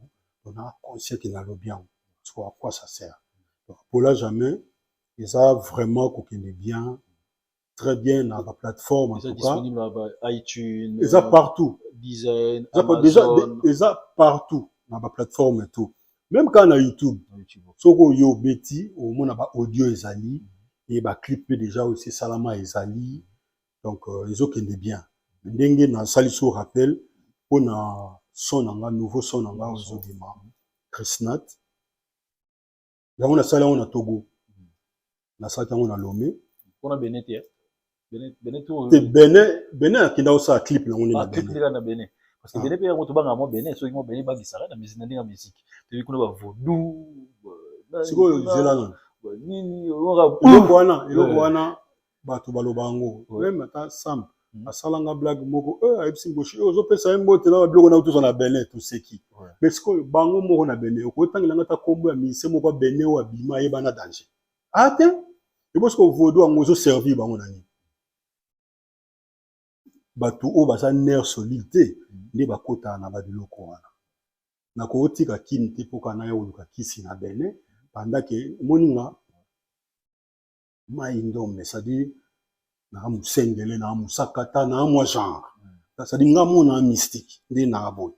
na conscient ke nalobi yango, parce que à quoi ça sert? Donc Apola Jamais eza vraiment kokende bien, très bien na baplateforme. En tout cas disponible na iTunes? Eza partout. Deezer? Eza déjà, eza partout na baplateforme et tout, même kaka na YouTube. Soki oyo obeti, omona baaudio ezali e baclip mpe déjà aussi esalama ezali. Donc ezokende bien. Ndenge nasali so rappel mpona son na nga, nouveau son na nga ozobima, Chrisnat, yango nasali yango na Togo, nasalaki yango na Lomé. Mpona Benin te? Te, Benin, Benin akenda kosala clip nango nde. Na Benin, na Benin, parce que Benin mpe yango tobangaka mwa Benin. Soki mwa Benin bangisaka na musique, na ndenge ya musique toyebi kuna bavaudou. Sikoyo zela nano. Nini? Eloko wana, eloko wana bato baloba yango. Même ata Sam asalanga blague moko, ayebisi Ngoshi oyo ozopesa ye mbote na babiloko na toza na Benin, toseki. Mais sikoyo bango moko na Benin, okotangelanga ata nkombo ya musicien moko ya Benin oyo abima ayeba na danger a te? Ebo sikoyo vaudou yango ezoservir bango na nini? Bato oyo baza nerf solide te nde bakotaka na babiloko wana. Nakotika Kini te mpo kaka naya koluka kisi na Benin, pendant que omoni nga mai ndombe, c'est-à-dire naa mosengele, naa mosakata, naa mwa genre, c'est-à-dire nga mona mystique nde naa boye.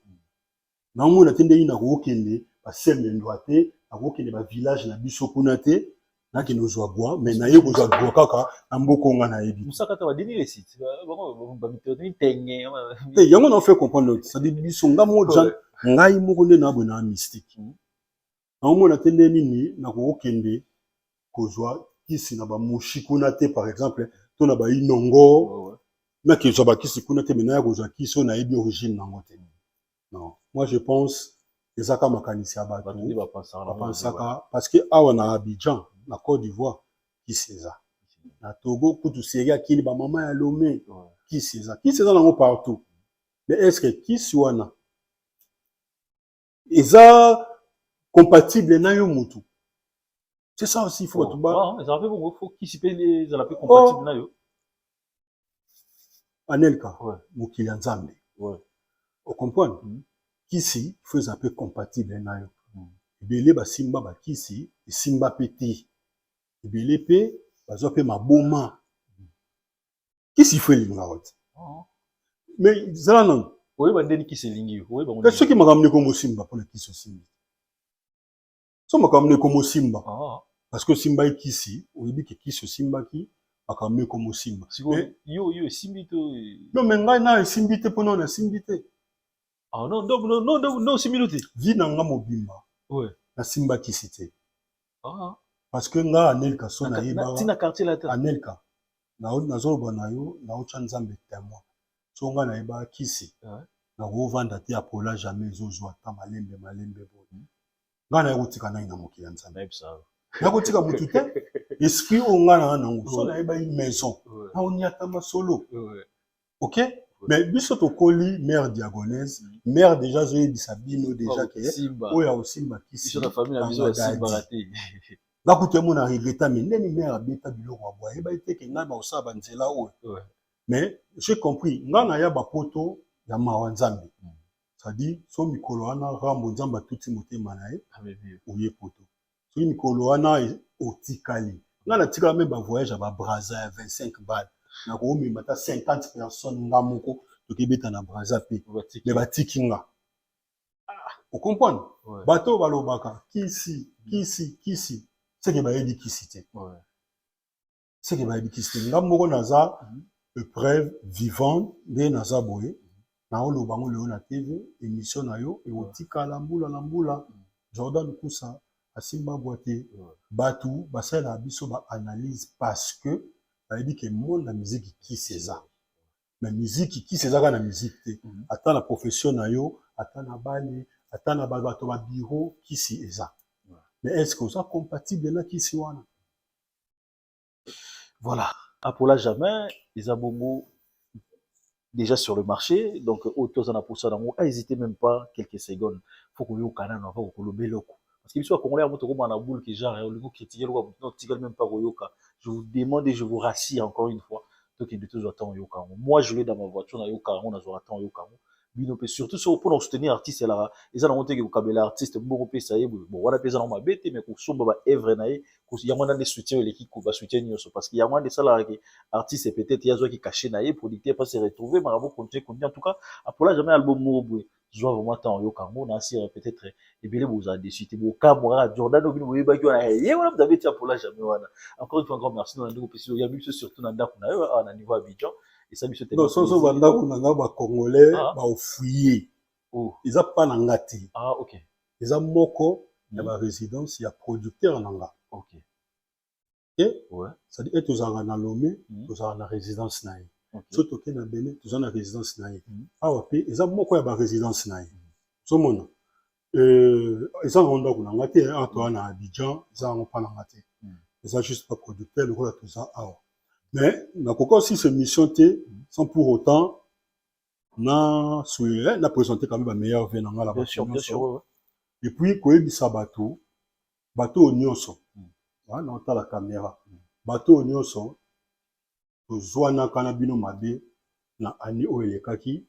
Naomona te ndenge nakokende basemendwa te, nakokende bavillage na biso kuna te, nakende kozwa gwa, mais naye kozwa gwa kaka na mboka nga nayebi. Mosakata badeni lesite tenge. Te, yango na fait comprendre, c'est-à-dire biso nga moko, ngai moko nde na boye na mystique. Naomona te nde nini nakokende kozwa kisi na bamushi kuna te, par exemple, to na bainongo, nakezwa bakisi kuna te, mais naya kozwa kisi oyo nayebi origine nango te. Non, moi je pense ezaka makanisi ya bato bapansaka, parce que awa na Abidjan, na Côte d'Ivoire, kisi eza, na Togo kutu seri akini bamama ya Lomé, kisi eza, kisi eza nango partout. Mais est ce que kisi wana eza compatible na yo mutu? C'est ça aussi, il faut bato ba Ezala mpe bongo, faut kisi mpe ezala mpe compatible na yo. Anelka, mokili ya Nzambe, ocomprendre? Kisi faut eza mpe compatible na yo. Ebele basimba bakisi, esimba mpe te. Ebele mpe bazwa mpe maboma. Kisi faut elinga te, mais zala nano. Oyeba ndeni kisi elingi yo, oyeba. Soki makambo neko mosimba mpona kisi osimbi, so makambo neko mosimba, parce que osimbaki kisi, oyebi ke kisi osimbaki, makambo neko mosimba. Yo esimbi to? Non, mais ngai na esimbi te, mpona nasimbi te. Ah non, non, non, non, non, osimbi te. Vie na nga mobimba, nasimba kisi te, parce que nga Anelka, so nayebaka Ntina quartier la te. Anelka, nazoloba na yo, naotya Nzambe témoin, so nga nayebaka kisi, nakovanda te. Apola jamais ezozwa ata malembe malembe boye. Ngai naye kotika nai na mokili ya Nzambe, nakotika motu te. Esprit oyo ngai naa nango, so nayebaki maison, naoniata masolo. Ok, mais biso tokoli mère diagonese, mère déjà azoyebisa bino déjà ke oyo akosimba kisi. Nga kutu ye mona regretta, mais ndeni mère abeta biloko ya boye, ayebaki te ke ngai bakosala banzela oyo. Mais j'ai compris, ngai naya bapoto ya mawa Nzambe, c'est-à-dire so mikolo wana rambo Nzambe atuti motema na ye, oye poto, soki mikolo wana otikali, ngai natikala me bavoyage ya babraza ya 25 bale, nakomema ata 50 personnes, nga moko tokebeta na Braza mpe, me batiki nga. Ocomprendre? Bato oyo balobaka kisi, kisi, kisi, seke bayebi kisi te, seke bayebi kisi te. Nga moko naza preuve vivante nde naza boye, naoloba ngo lelo na TV, émission na yo ekotikala mbula na mbula. Jordan Kusa asimba bwa te. Bato basalelaka biso baanalyse parce que bayebi ke monde ya musique kisi eza. Mais musique, kisi eza kaka na musique te. Ata na profession na yo, ata na bale, ata na bato babiro, kisi eza. Mais est ce que oza compatible na kisi wana? Voilà, Apola jamais eza bongo déjà sur le marché. Donc oyo toza na posa nango, hésitez même pas quelques secondes, faut koyoka nano avant kokoloba eloko, parce que biso bakongolais yango tokóma na boule ke genre olingi ocritiquer eloko, non, tikali même pas koyoka. Je vous demande et je vous rassure encore une fois, tokende tozwa ntango oyoka yango. Moi, je l'ai dans ma voiture, nayoka yango, nazwaka ntango oyoka yango. Bino mpe surtout so mpona kosoutenir artiste, elaka eza nango teke kokabela artiste mbongo opesa ye boye. Bon, wana mpe eza nango mabe te, mais kosomba baœuvre na ye, yango wana nde soutien eleki basoutien nyonso, parce que yango wana nde esalaka ke artiste peut-être ye azwaki cachet na ye, producteur pas se retrouver, makambo continue continue. En tout cas, Apola jamais album moko boye, zwa vraiment temps oyoka yango na asire. Peut-être ebele bozala déçu te, bokamwa kaka Jordan obino boyebaki wana ye wana moto abeti Apola jamais wana. Encore une fois, encore merci na ndenge opesi oyambi biso, surtout na ndako na yo awa na niveau Abidjan, esa biso. Non, soso bandako na nga, bacongolais baofuye, eza pa na nga te. Eza moko ya barésidence ya producteur na nga. C'est-à-dire e tozalaka na Lomé, tozalaka na résidence na ye. So tokei na Benin, toza na résidence na ye. Awa mpe eza moko ya barésidence na ye. Ozomona, eza yango ndako na nga te. Awa toza na Abidjan, eza yango mpa na nga te, eza juste pa producteur lokola toza awa. Mais nakoki aussi cette mission te sans pour autant na souhaiter na présenter quand même bameilleur vœu na nga na bato nyonso, et puis koyebisa bato, bato oyo nyonso na otala caméra, bato oyo nyonso tozwanaka na bino mabe na année oyo elekaki,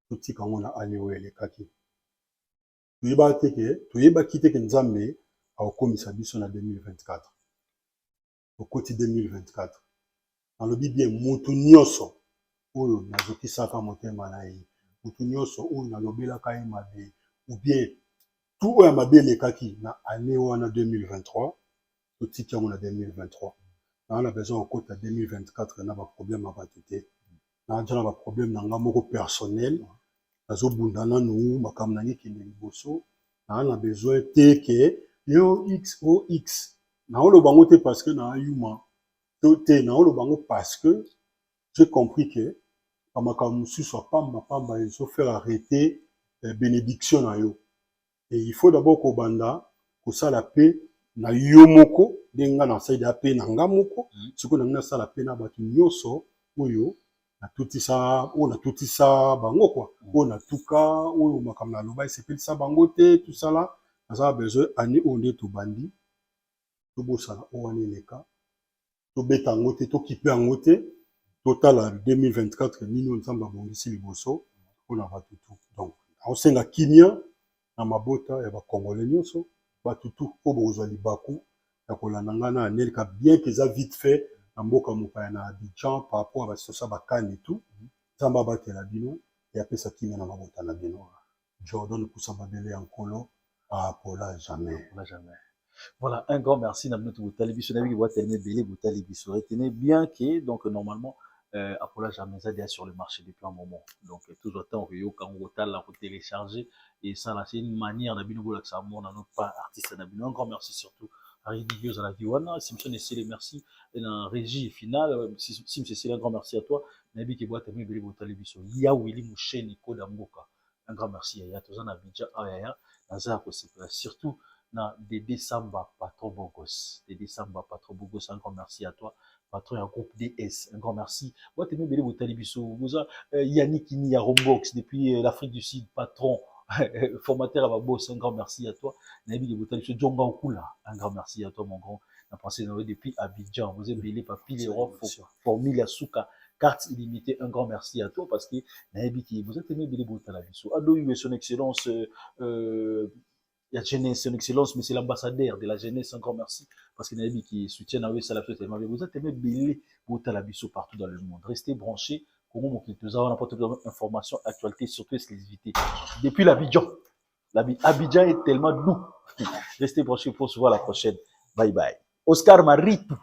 totika yango na année oyo elekaki. Toyebaki te ke, toyebaki te ke Nzambe akokomisa biso na 2024. Tokoti 2024. Nalobi bien, mutu nyonso oyo nazokisaka motema na ye, mutu nyonso oyo nalobelaka ye mabe, ou bien tout oyo ya mabe elekaki na année wana 2023, totiki yango na 2023. Naa na besoin kokota 2024 na baproblème ya bato te. Naa na baproblème na nga moko personnel, nazobunda nanu makambo na ngai ekende liboso. Naa na besoin te ke yo x o x. Naoloba yango te parce que naa yuma to te, naoloba yango parce que j'ai compris que bamakambo mosusu ya pamba pamba ezofaire arrêter bénédiction na yo. Et il faut d'abord kobanda kosala pe na yo moko, ndenge nga nasali mpe na nga moko. Sikoyo na ngai nasala mpe na bato nyonso oyo natutisa, oyo natutisa bango quoi, oyo natuka, oyo makambo naloba esepelisa bango te. Tosala, naza na besoin année oyo nde tobandi, tobosana oyo wana eleka, tobeta yango te, tokipe yango te, totala 2024 nini oyo Nzambe abongisi liboso mpona bato tu. Donc aosenga kimia na mabota ya bacongolais nyonso, bato tu oyo bokozwa libaku ya kolanda ngai na Anelka, bien que eza vite fait na mboka mopaya na Abidjan par rapport à basituation bakani tu. Nzambe abatela bino e apesa kimia na mabota na bino. Jordan Kusa Mabele ya Nkolo, apola jamais. Apola jamais. Voilà, un grand merci na bino botali biso. Nayebi ke boatelemi ebele botali biso. Retenez bien que donc normalement Apola jamais eza déjà sur le marché depuis un moment. Donc tozwa temps koyoka yango, kotala, kotélécharger et ça là, c'est une manière na bino bolakisa amour na notre part artiste na bino. Un grand merci surtout Aridi ozalaki wana, Simpson Esele, merci. Et na régie finale, Sim Esele, un grand merci à toi. Nayebi ke boatelemi ebele botali biso. Ya Willy Musheni Koda Mboka, un grand merci yaya. Toza na Abidjan awa yaya, naza ya kosepela surtout na Dede Samba, patron Bogos. Dede Samba, patron Bogos, un grand merci à toi, patron ya groupe DS, un grand merci. Boatelemi ebele botali biso. Boza Yannick Ini ya Rombox depuis l'Afrique du Sud, patron formateur à Babos, un grand merci à toi. Nayebi ke botali biso. Djonga Okula, un grand merci à toi, mon grand, na pensé na depuis Abidjan. Vous ebele, Papi Leroy, Formule ya Suka, carte illimitée, un grand merci à toi parce que nayebi ke vous êtes ebele botala biso. Ado et son excellence ya jeunesse, son excellence monsieur l'ambassadeur de la jeunesse, un grand merci parce que nayebi ki soutien na yo esala biso tellement bien. Vous êtes ebele botala biso partout dans le monde. Restez branchés. Congo Mokili, toza wana po tozwa information, actualité, surtout exclusivité depuis l'Abidjan. Abidjan est tellement doux. Restez branchés pour se voir la prochaine. Bye bye. Oscar Maritou.